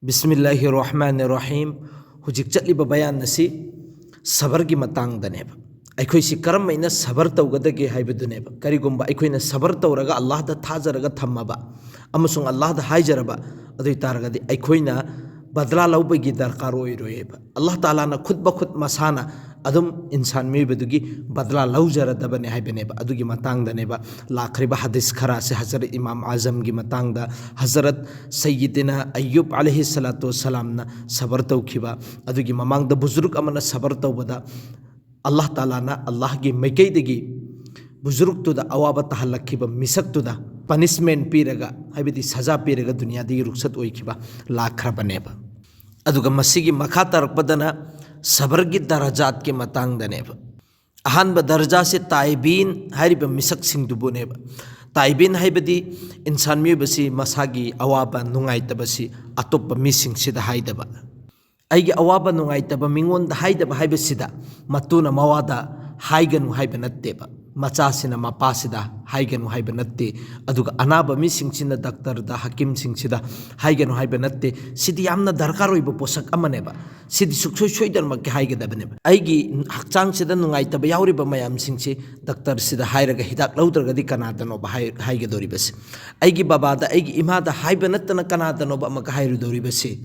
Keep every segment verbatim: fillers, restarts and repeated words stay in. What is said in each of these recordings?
ꯕꯤꯁꯃꯤꯜꯂꯥꯍꯤꯔ ꯔꯍꯃꯥꯅꯤꯔ ꯔꯍꯤꯝ꯫ ꯍꯧꯖꯤꯛ ꯆꯠꯂꯤꯕ ꯕꯌꯥꯟ ꯑꯁꯤ ꯁꯕꯔꯒꯤ ꯃꯇꯥꯡꯗꯅꯦꯕ꯫ ꯑꯩꯈꯣꯏꯁꯤ ꯀꯔꯝ ꯍꯥꯏꯅ ꯁꯕꯔ ꯇꯧꯒꯗꯒꯦ ꯍꯥꯏꯕꯗꯨꯅꯦꯕ꯫ ꯀꯔꯤꯒꯨꯝꯕ ꯑꯩꯈꯣꯏꯅ ꯁꯕꯔ ꯇꯧꯔꯒ ꯑꯜꯂꯥꯍꯗ ꯊꯥꯖꯔꯒ ꯊꯝꯃꯕ ꯑꯃꯁꯨꯡ ꯑꯜꯂꯥꯍꯗ ꯍꯥꯏꯖꯔꯕ, ꯑꯗꯨ ꯑꯣꯏ ꯇꯥꯔꯒꯗꯤ ꯑꯩꯈꯣꯏꯅ ꯕꯗꯂꯥ ꯂꯧꯕꯒꯤ ꯗꯔꯀꯥꯔ ꯑꯣꯏꯔꯣꯏꯕ꯫ ꯑꯜꯂꯥꯍ ꯇꯥꯂꯥꯅ ꯈꯨꯠ ꯃꯈꯨꯠ ꯃꯁꯥꯅ ꯑꯗꯨꯝ ꯏꯟꯁꯥꯟ ꯃꯤꯑꯣꯏꯕꯗꯨꯒꯤ ꯕꯗꯂꯥ ꯂꯧꯖꯔꯗꯕꯅꯦ ꯍꯥꯏꯕꯅꯦꯕ꯫ ꯑꯗꯨꯒꯤ ꯃꯇꯥꯡꯗꯅꯦꯕ ꯂꯥꯛꯈ꯭ꯔꯤꯕ ꯍꯗꯤꯁ ꯈꯔꯁꯦ, ꯍꯖꯔꯠ ꯏꯃꯥꯝ ꯑꯥꯖꯝꯒꯤ ꯃꯇꯥꯡꯗ, ꯍꯖꯔꯠ ꯁꯩꯌꯤꯗꯤꯅ ꯑꯌꯨꯕ ꯑꯂꯩꯍꯤ ꯁꯂꯥꯇꯨ ꯋꯁꯁꯂꯥꯝꯅ ꯁꯕꯔ ꯇꯧꯈꯤꯕ, ꯑꯗꯨꯒꯤ ꯃꯃꯥꯡꯗ ꯕꯨꯖꯨꯔꯨꯛ ꯑꯃꯅ ꯁꯕꯔ ꯇꯧꯕꯗ ꯑꯜꯂꯥꯍ ꯇꯥꯂꯥꯅ ꯑꯜꯂꯥꯍꯒꯤ ꯃꯥꯏꯀꯩꯗꯒꯤ ꯕꯨꯖꯨꯔꯨꯛꯇꯨꯗ ꯑꯋꯥꯕ ꯇꯥꯍꯜꯂꯛꯈꯤꯕ ꯃꯤꯁꯛꯇꯨꯗ ꯄꯅꯤꯁꯃꯦꯟ ꯄꯤꯔꯒ, ꯍꯥꯏꯕꯗꯤ ꯁꯖꯥ ꯄꯤꯔꯒ ꯗꯨꯅꯤꯌꯥꯗꯒꯤ ꯔꯨꯛꯁꯠ ꯑꯣꯏꯈꯤꯕ ꯂꯥꯛꯈ꯭ꯔꯕꯅꯦꯕ꯫ ꯑꯗꯨꯒ ꯃꯁꯤꯒꯤ ꯃꯈꯥ ꯇꯥꯔꯛꯄꯗꯅ ꯁꯕꯔꯒꯤ ꯗꯔꯖꯥꯠꯀꯤ ꯃꯇꯥꯡꯗꯅꯦꯕ꯫ ꯑꯍꯥꯟꯕ ꯗꯔꯖꯥꯁꯦ ꯇꯥꯏꯕꯤꯟ ꯍꯥꯏꯔꯤꯕ ꯃꯤꯁꯛꯁꯤꯡꯗꯨꯕꯨꯅꯦꯕ꯫ ꯇꯥꯏꯕꯤꯟ ꯍꯥꯏꯕꯗꯤ ꯏꯟꯁꯥꯟ ꯃꯤꯑꯣꯏꯕꯁꯤ ꯃꯁꯥꯒꯤ ꯑꯋꯥꯕ ꯅꯨꯡꯉꯥꯏꯇꯕꯁꯤ ꯑꯇꯣꯞꯄ ꯃꯤꯁꯤꯡꯁꯤꯗ ꯍꯥꯏꯗꯕ꯫ ꯑꯩꯒꯤ ꯑꯋꯥꯕ ꯅꯨꯡꯉꯥꯏꯇꯕ ꯃꯤꯉꯣꯟꯗ ꯍꯥꯏꯗꯕ ꯍꯥꯏꯕꯁꯤꯗ ꯃꯇꯨꯅ ꯃꯋꯥꯗ ꯍꯥꯏꯒꯅꯨ ꯍꯥꯏꯕ ꯅꯠꯇꯦꯕ, ꯃꯆꯥꯁꯤꯅ ꯃꯄꯥꯁꯤꯗ ꯍꯥꯏꯒꯅꯨ ꯍꯥꯏꯕ ꯅꯠꯇꯦ, ꯑꯗꯨꯒ ꯑꯅꯥꯕ ꯃꯤꯁꯤꯡꯁꯤꯅ ꯗꯥꯛꯇꯔꯗ, ꯍꯀꯤꯝꯁꯤꯡꯁꯤꯗ ꯍꯥꯏꯒꯅꯨ ꯍꯥꯏꯕ ꯅꯠꯇꯦ꯫ ꯁꯤꯗꯤ ꯌꯥꯝꯅ ꯗꯔꯀꯥꯔ ꯑꯣꯏꯕ ꯄꯣꯠꯁꯛ ꯑꯃꯅꯦꯕ꯫ ꯁꯤꯗꯤ ꯁꯨꯡꯁꯣꯏ ꯁꯣꯏꯗꯅꯃꯛꯀꯤ ꯍꯥꯏꯒꯗꯕꯅꯦꯕ꯫ ꯑꯩꯒꯤ ꯍꯛꯆꯥꯡꯁꯤꯗ ꯅꯨꯡꯉꯥꯏꯇꯕ ꯌꯥꯎꯔꯤꯕ ꯃꯌꯥꯝꯁꯤꯡꯁꯤ ꯗꯥꯛꯇꯔꯁꯤꯗ ꯍꯥꯏꯔꯒ ꯍꯤꯗꯥꯛ ꯂꯧꯗ꯭ꯔꯒꯗꯤ ꯀꯅꯥꯗꯅꯣꯕ ꯍꯥꯏ-, ꯍꯥꯏꯒꯗꯧꯔꯤꯕꯁꯦ? ꯑꯩꯒꯤ ꯕꯕꯥꯗ, ꯑꯩꯒꯤ ꯏꯃꯥꯗ ꯍꯥꯏꯕ ꯅꯠꯇꯅ ꯀꯅꯥꯗꯅꯣꯕ ꯑꯃꯒ ꯍꯥꯏꯔꯨꯗꯧꯔꯤꯕꯁꯤ?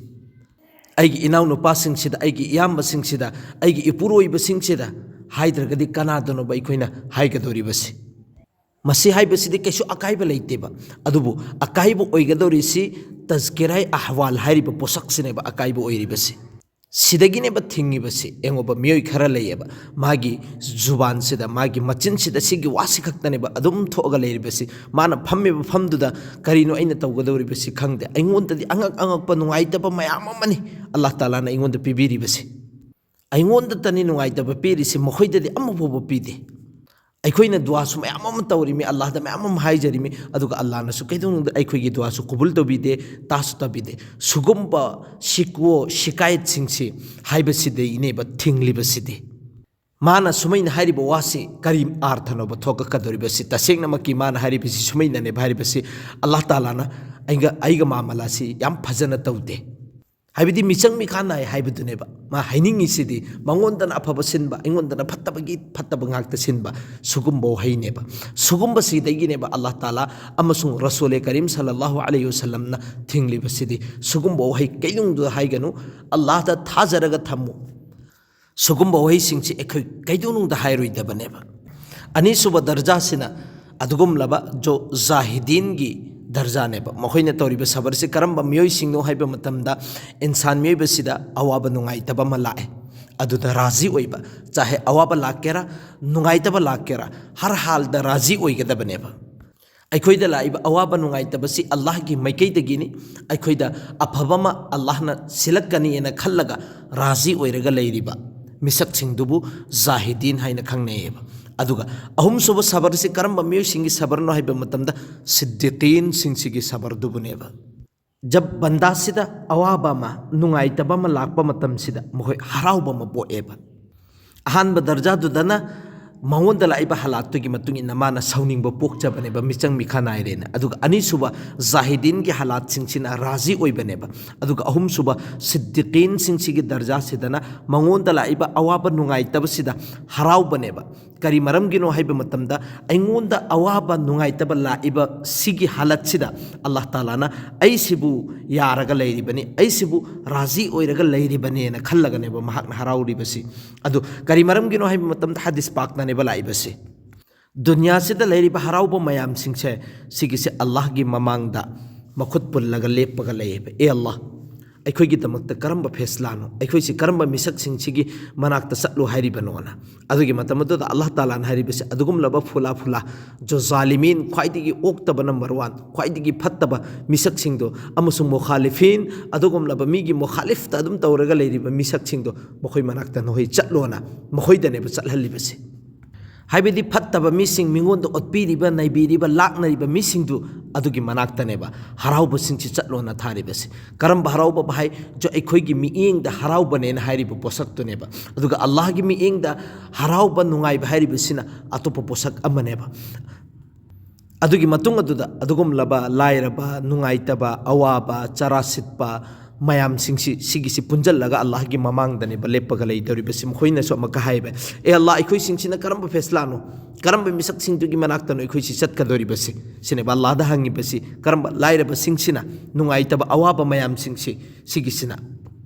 ꯑꯩꯒꯤ ꯏꯅꯥꯎꯅꯨꯄꯥꯁꯤꯡꯁꯤꯗ, ꯑꯩꯒꯤ ꯏꯌꯥꯝꯕꯁꯤꯡꯁꯤꯗ, ꯑꯩꯒꯤ ꯏꯄꯨꯔꯣꯏꯕꯁꯤꯡꯁꯤꯗ ꯍꯥꯏꯗ꯭ꯔꯒꯗꯤ ꯀꯅꯥꯗꯅꯣꯕ ꯑꯩꯈꯣꯏꯅ ꯍꯥꯏꯒꯗꯧꯔꯤꯕꯁꯤ? ꯃꯁꯤ ꯍꯥꯏꯕꯁꯤꯗꯤ ꯀꯩꯁꯨ ꯑꯀꯥꯏꯕ ꯂꯩꯇꯦꯕ꯫ ꯑꯗꯨꯕꯨ ꯑꯀꯥꯏꯕ ꯑꯣꯏꯒꯗꯧꯔꯤꯁꯤ ꯇꯖꯀꯤꯔꯥꯏ ꯑꯍꯋꯥꯜ ꯍꯥꯏꯔꯤꯕ ꯄꯣꯠꯁꯛꯁꯤꯅꯦꯕ ꯑꯀꯥꯏꯕ ꯑꯣꯏꯔꯤꯕꯁꯤ꯫ ꯁꯤꯗꯒꯤꯅꯦꯕ ꯊꯤꯡꯉꯤꯕꯁꯤ꯫ ꯌꯦꯡꯉꯣꯕ, ꯃꯤꯑꯣꯏ ꯈꯔ ꯂꯩꯌꯦꯕ, ꯃꯥꯒꯤ ꯖꯨꯕꯥꯟꯁꯤꯗ, ꯃꯥꯒꯤ ꯃꯆꯤꯟꯁꯤꯗ ꯁꯤꯒꯤ ꯋꯥꯁꯤ ꯈꯛꯇꯅꯦꯕ ꯑꯗꯨꯝ ꯊꯣꯛꯑꯒ ꯂꯩꯔꯤꯕꯁꯤ꯫ ꯃꯥꯅ ꯐꯝꯃꯤꯕ ꯐꯝꯗꯨꯗ ꯀꯔꯤꯅꯣ ꯑꯩꯅ ꯇꯧꯒꯗꯧꯔꯤꯕꯁꯤ ꯈꯪꯗꯦ꯫ ꯑꯩꯉꯣꯟꯗꯗꯤ ꯑꯉꯛ ꯑꯉꯛꯄ ꯅꯨꯡꯉꯥꯏꯇꯕ ꯃꯌꯥꯝ ꯑꯃꯅꯤ ꯑꯜꯂꯥꯍ ꯇꯥꯂꯥꯅ ꯑꯩꯉꯣꯟꯗ ꯄꯤꯕꯤꯔꯤꯕꯁꯤ꯫ ꯑꯩꯉꯣꯟꯗꯇꯅꯤ ꯅꯨꯡꯉꯥꯏꯇꯕ ꯄꯤꯔꯤꯁꯤ, ꯃꯈꯣꯏꯗꯗꯤ ꯑꯃꯐꯥꯎꯕ ꯄꯤꯗꯦ꯫ ꯑꯩꯈꯣꯏꯅ ꯗꯨꯋꯥꯁꯨ ꯃꯌꯥꯝ ꯑꯃ ꯇꯧꯔꯤꯃꯤ, ꯑꯜꯂꯥꯍꯗ ꯃꯌꯥꯝ ꯑꯃ ꯍꯥꯏꯖꯔꯤꯃꯤ, ꯑꯗꯨꯒ ꯑꯜꯂꯥꯍꯅꯁꯨ ꯀꯩꯗꯧꯅꯨꯡꯗ ꯑꯩꯈꯣꯏꯒꯤ ꯗꯨꯋꯥꯁꯨ ꯀꯕꯨꯜ ꯇꯧꯕꯤꯗꯦ, ꯇꯥꯁꯨ ꯇꯥꯕꯤꯗꯦ꯫ ꯁꯨꯒꯨꯝꯕ ꯁꯤꯀꯣ ꯁꯤꯀꯥꯌꯠꯁꯤꯡꯁꯤ ꯍꯥꯏꯕꯁꯤꯗꯩꯅꯦꯕ ꯊꯤꯡꯂꯤꯕꯁꯤꯗꯤ꯫ ꯃꯥꯅ ꯁꯨꯃꯩꯅ ꯍꯥꯏꯔꯤꯕ ꯋꯥꯁꯤ ꯀꯔꯤ ꯑꯥꯔꯊꯅꯣꯕ ꯊꯣꯛꯂꯛꯀꯗꯧꯔꯤꯕꯁꯤ? ꯇꯁꯦꯡꯅꯃꯛꯀꯤ ꯃꯥꯅ ꯍꯥꯏꯔꯤꯕꯁꯤ ꯁꯨꯃꯩꯅꯅꯦꯕ ꯍꯥꯏꯔꯤꯕꯁꯤ, ꯑꯜꯂꯥꯍ ꯇꯥꯂꯥꯅ ꯑꯩꯒ, ꯑꯩꯒ ꯃꯥꯃꯂꯥꯁꯤ ꯌꯥꯝ ꯐꯖꯅ ꯇꯧꯗꯦ꯫ ꯍꯥꯏꯕꯗꯤ ꯃꯤꯆꯪ ꯃꯤꯈꯥ ꯅꯥꯏ ꯍꯥꯏꯕꯗꯨꯅꯦꯕ꯫ ꯃꯥ ꯍꯥꯏꯅꯤꯡꯉꯤꯁꯤꯗꯤ ꯃꯉꯣꯟꯗꯅ ꯑꯐꯕ ꯁꯤꯟꯕ, ꯑꯩꯉꯣꯟꯗꯅ ꯐꯠꯇꯕꯒꯤ ꯐꯠꯇꯕ ꯉꯥꯛꯇ ꯁꯤꯟꯕ, ꯁꯤꯒꯨꯝꯕ ꯋꯥꯍꯩꯅꯦꯕ꯫ ꯁꯤꯒꯨꯝꯕꯁꯤꯗꯒꯤꯅꯦꯕ ꯑꯜꯂꯥꯍ ꯇꯥꯂꯥ ꯑꯃꯁꯨꯡ ꯔꯁꯨꯂꯦ ꯀꯔꯤꯝ ꯁꯜꯂꯜꯂꯥꯍꯨ ꯑꯂꯩꯍꯤ ꯋꯁꯜꯂꯝꯅ ꯊꯤꯡꯂꯤꯕꯁꯤꯗꯤ꯫ ꯁꯤꯒꯨꯝꯕ ꯋꯥꯍꯩ ꯀꯩꯗꯧꯅꯨꯡꯗ ꯍꯥꯏꯒꯅꯨ, ꯑꯜꯂꯥꯍꯗ ꯊꯥꯖꯔꯒ ꯊꯝꯃꯨ꯫ ꯁꯤꯒꯨꯝꯕ ꯋꯥꯍꯩꯁꯤꯡꯁꯤ ꯑꯩꯈꯣꯏ ꯀꯩꯗꯧꯅꯨꯡꯗ ꯍꯥꯏꯔꯣꯏꯗꯕꯅꯦꯕ꯫ ꯑꯅꯤꯁꯨꯕ ꯗꯔꯖꯥꯁꯤꯅ ꯑꯗꯨꯒꯨꯝꯂꯕ ꯖꯣ ꯖꯥꯍꯤꯗꯤꯟꯒꯤ ꯗꯔꯖꯥꯅꯦꯕ꯫ ꯃꯈꯣꯏꯅ ꯇꯧꯔꯤꯕ ꯁꯕꯔꯁꯤ ꯀꯔꯝꯕ ꯃꯤꯑꯣꯏꯁꯤꯡꯅꯣ ꯍꯥꯏꯕ ꯃꯇꯝꯗ, ꯏꯟꯁꯥꯟ ꯃꯤꯑꯣꯏꯕꯁꯤꯗ ꯑꯋꯥꯕ ꯅꯨꯡꯉꯥꯏꯇꯕ ꯑꯃ ꯂꯥꯛꯑꯦ, ꯑꯗꯨꯗ ꯔꯥꯖꯤ ꯑꯣꯏꯕ꯫ ꯆꯥꯍꯦ ꯑꯋꯥꯕ ꯂꯥꯛꯀꯦꯔꯥ, ꯅꯨꯡꯉꯥꯏꯇꯕ ꯂꯥꯛꯀꯦꯔꯥ, ꯍꯔ ꯍꯥꯜꯗ ꯔꯥꯖꯤ ꯑꯣꯏꯒꯗꯕꯅꯦꯕ꯫ ꯑꯩꯈꯣꯏꯗ ꯂꯥꯛꯏꯕ ꯑꯋꯥꯕ ꯅꯨꯡꯉꯥꯏꯇꯕꯁꯤ ꯑꯜꯂꯥꯍꯒꯤ ꯃꯥꯏꯀꯩꯗꯒꯤꯅꯤ꯫ ꯑꯩꯈꯣꯏꯗ ꯑꯐꯕ ꯑꯃ ꯑꯜꯂꯥꯍꯅ ꯁꯤꯜꯂꯛꯀꯅꯤꯅ ꯈꯜꯂꯒ ꯔꯥꯖꯤ ꯑꯣꯏꯔꯒ ꯂꯩꯔꯤꯕ ꯃꯤꯁꯛꯁꯤꯡꯗꯨꯕꯨ ꯖꯥꯍꯤꯗꯤꯟ ꯍꯥꯏꯅ ꯈꯪꯅꯩꯌꯦꯕ꯫ ꯑꯗꯨꯒ ꯑꯍꯨꯝꯁꯨꯕ ꯁꯕꯔꯁꯤ ꯀꯔꯝꯕ ꯃꯤꯑꯣꯏꯁꯤꯡꯒꯤ ꯁꯕꯔꯅꯣ ꯍꯥꯏꯕ ꯃꯇꯝꯗ, ꯁꯤꯗꯤꯀꯤꯟꯁꯤꯡꯁꯤꯒꯤ ꯁꯕꯔꯗꯨꯕꯨꯅꯦꯕ꯫ ꯖꯕ ꯕꯟꯗꯥꯁꯤꯗ ꯑꯋꯥꯕ ꯑꯃ, ꯅꯨꯡꯉꯥꯏꯇꯕ ꯑꯃ ꯂꯥꯛꯄ ꯃꯇꯝꯁꯤꯗ ꯃꯈꯣꯏ ꯍꯔꯥꯎꯕ ꯑꯃ ꯄꯣꯛꯑꯦꯕ꯫ ꯑꯍꯥꯟꯕ ꯗꯔꯖꯥꯗꯨꯗꯅ ꯃꯉꯣꯟꯗ ꯂꯥꯛꯏꯕ ꯍꯥꯂꯥꯠꯇꯨꯒꯤ ꯃꯇꯨꯡ ꯏꯟꯅ ꯃꯥꯅ ꯁꯥꯎꯅꯤꯡꯕ ꯄꯣꯛꯆꯕꯅꯦꯕ, ꯃꯤꯆꯪ ꯃꯤꯈꯥ ꯅꯥꯏꯔꯦꯅ꯫ ꯑꯗꯨꯒ ꯑꯅꯤꯁꯨꯕ ꯖꯥꯍꯤꯗꯤꯟꯒꯤ ꯍꯥꯂꯥꯠꯁꯤꯡꯁꯤꯅ ꯔꯥꯖꯤ ꯑꯣꯏꯕꯅꯦꯕ꯫ ꯑꯗꯨꯒ ꯑꯍꯨꯝꯁꯨꯕ ꯁꯤꯗꯤꯀꯤꯟꯁꯤꯡꯁꯤꯒꯤ ꯗꯔꯖꯥꯁꯤꯗꯅ ꯃꯉꯣꯟꯗ ꯂꯥꯛꯏꯕ ꯑꯋꯥꯕ ꯅꯨꯡꯉꯥꯏꯇꯕꯁꯤꯗ ꯍꯔꯥꯎꯕꯅꯦꯕ꯫ ꯀꯔꯤ ꯃꯔꯝꯒꯤꯅꯣ ꯍꯥꯏꯕ ꯃꯇꯝꯗ, ꯑꯩꯉꯣꯟꯗ ꯑꯋꯥꯕ ꯅꯨꯡꯉꯥꯏꯇꯕ ꯂꯥꯛꯏꯕ ꯁꯤꯒꯤ ꯍꯥꯂꯠꯁꯤꯗ ꯑꯜꯂꯥꯍ ꯇꯥꯂꯥꯅ ꯑꯩꯁꯤꯕꯨ ꯌꯥꯔꯒ ꯂꯩꯔꯤꯕꯅꯤ, ꯑꯩꯁꯤꯕꯨ ꯔꯥꯖꯤ ꯑꯣꯏꯔꯒ ꯂꯩꯔꯤꯕꯅꯦꯅ ꯈꯜꯂꯒꯅꯦꯕ ꯃꯍꯥꯛꯅ ꯍꯔꯥꯎꯔꯤꯕꯁꯤ꯫ ꯑꯗꯨ ꯀꯔꯤ ꯃꯔꯝꯒꯤꯅꯣ ꯍꯥꯏꯕ ꯃꯇꯝꯗ, ꯍꯗꯤꯁ ꯄꯥꯛꯇꯅꯦꯕ ꯂꯥꯛꯏꯕꯁꯤ꯫ ꯗꯨꯅꯤꯌꯥꯁꯤꯗ ꯂꯩꯔꯤꯕ ꯍꯔꯥꯎꯕ ꯃꯌꯥꯝꯁꯤꯡꯁꯦ, ꯁꯤꯒꯤꯁꯦ ꯑꯜꯂꯥꯍꯒꯤ ꯃꯃꯥꯡꯗ ꯃꯈꯨꯠ ꯄꯨꯜꯂꯒ ꯂꯦꯞꯄꯒ ꯂꯩꯌꯦꯕ꯫ "ꯑꯦ ꯑꯜꯂꯥꯍ, ꯑꯩꯈꯣꯏꯒꯤꯗꯃꯛꯇ ꯀꯔꯝꯕ ꯐꯦꯁꯂꯥꯅꯣ? ꯑꯩꯈꯣꯏꯁꯤ ꯀꯔꯝꯕ ꯃꯤꯁꯛꯁꯤꯡꯁꯤꯒꯤ ꯃꯅꯥꯛꯇ ꯆꯠꯂꯨ ꯍꯥꯏꯔꯤꯕꯅꯣꯅ?" ꯑꯗꯨꯒꯤ ꯃꯇꯝ ꯑꯗꯨꯗ ꯑꯜꯂꯥꯍ ꯇꯥꯂꯥꯅ ꯍꯥꯏꯔꯤꯕꯁꯤ, ꯑꯗꯨꯒꯨꯝꯂꯕ ꯐꯨꯂꯥ ꯐꯨꯂꯥ, ꯖꯣ ꯖꯥꯂꯤꯃꯤꯟ, ꯈ꯭ꯋꯥꯏꯗꯒꯤ ꯑꯣꯛꯇꯕ ꯅꯝꯕꯔ ꯋꯥꯟ, ꯈ꯭ꯋꯥꯏꯗꯒꯤ ꯐꯠꯇꯕ ꯃꯤꯁꯛꯁꯤꯡꯗꯣ, ꯑꯃꯁꯨꯡ ꯃꯨꯈꯥꯂꯤꯐꯤꯟ, ꯑꯗꯨꯒꯨꯝꯂꯕ ꯃꯤꯒꯤ ꯃꯨꯈꯥꯂꯤꯐꯇ ꯑꯗꯨꯝ ꯇꯧꯔꯒ ꯂꯩꯔꯤꯕ ꯃꯤꯁꯛꯁꯤꯡꯗꯣ, ꯃꯈꯣꯏ ꯃꯅꯥꯛꯇ ꯅꯈꯣꯏ ꯆꯠꯂꯣꯅ ꯃꯈꯣꯏꯗꯅꯦꯕ ꯆꯠꯍꯜꯂꯤꯕꯁꯤ꯫ ꯍꯥꯏꯕꯗꯤ ꯐꯠꯇꯕ ꯃꯤꯁꯤꯡ, ꯃꯤꯉꯣꯟꯗ ꯑꯣꯠꯄꯤꯔꯤꯕ, ꯅꯩꯕꯤꯔꯤꯕ, ꯂꯥꯛꯅꯔꯤꯕ ꯃꯤꯁꯤꯡꯗꯨ, ꯑꯗꯨꯒꯤ ꯃꯅꯥꯛꯇꯅꯦꯕ ꯍꯔꯥꯎꯕꯁꯤꯡꯁꯤ ꯆꯠꯂꯣꯅ ꯊꯥꯔꯤꯕꯁꯤ꯫ ꯀꯔꯝꯕ ꯍꯔꯥꯎꯕ ꯍꯥꯏ? ꯖꯣ ꯑꯩꯈꯣꯏꯒꯤ ꯃꯤꯠꯌꯦꯡꯗ ꯍꯔꯥꯎꯕꯅꯦꯅ ꯍꯥꯏꯔꯤꯕ ꯄꯣꯠꯁꯛꯇꯨꯅꯦꯕ꯫ ꯑꯗꯨꯒ ꯑꯜꯂꯥꯍꯒꯤ ꯃꯤꯠꯌꯦꯡꯗ ꯍꯔꯥꯎꯕ, ꯅꯨꯡꯉꯥꯏꯕ ꯍꯥꯏꯔꯤꯕꯁꯤꯅ ꯑꯇꯣꯞꯄ ꯄꯣꯠꯁꯛ ꯑꯃꯅꯦꯕ꯫ ꯑꯗꯨꯒꯤ ꯃꯇꯨꯡ ꯑꯗꯨꯗ ꯑꯗꯨꯒꯨꯝꯂꯕ ꯂꯥꯏꯔꯕ, ꯅꯨꯡꯉꯥꯏꯇꯕ, ꯑꯋꯥꯕ, ꯆꯔꯥ ꯁꯤꯠꯄ, ꯃꯌꯥꯝꯁꯤꯡꯁꯤ, ꯁꯤꯒꯤꯁꯤ ꯄꯨꯟꯁꯤꯜꯂꯒ ꯑꯜꯂꯥꯍꯒꯤ ꯃꯃꯥꯡꯗꯅꯦꯕ ꯂꯦꯞꯄꯒ ꯂꯩꯗꯧꯔꯤꯕꯁꯤ꯫ ꯃꯈꯣꯏꯅꯁꯨ ꯑꯃꯨꯛꯀ ꯍꯥꯏꯕ, "ꯑꯦ ꯑꯜꯂꯥꯍ, ꯑꯩꯈꯣꯏꯁꯤꯡꯁꯤꯅ ꯀꯔꯝꯕ ꯐꯦꯁꯂꯥꯅꯣ, ꯀꯔꯝꯕ ꯃꯤꯁꯛꯁꯤꯡꯗꯨꯒꯤ ꯃꯅꯥꯛꯇꯅꯣ ꯑꯩꯈꯣꯏꯁꯤ ꯆꯠꯀꯗꯧꯔꯤꯕꯁꯤ?" ꯁꯤꯅꯦꯕ ꯑꯜꯂꯥꯍꯗ ꯍꯪꯉꯤꯕꯁꯤ, ꯀꯔꯝꯕ ꯂꯥꯏꯔꯕꯁꯤꯡꯁꯤꯅ, ꯅꯨꯡꯉꯥꯏꯇꯕ ꯑꯋꯥꯕ ꯃꯌꯥꯝꯁꯤꯡꯁꯤ, ꯁꯤꯒꯤꯁꯤꯅ꯫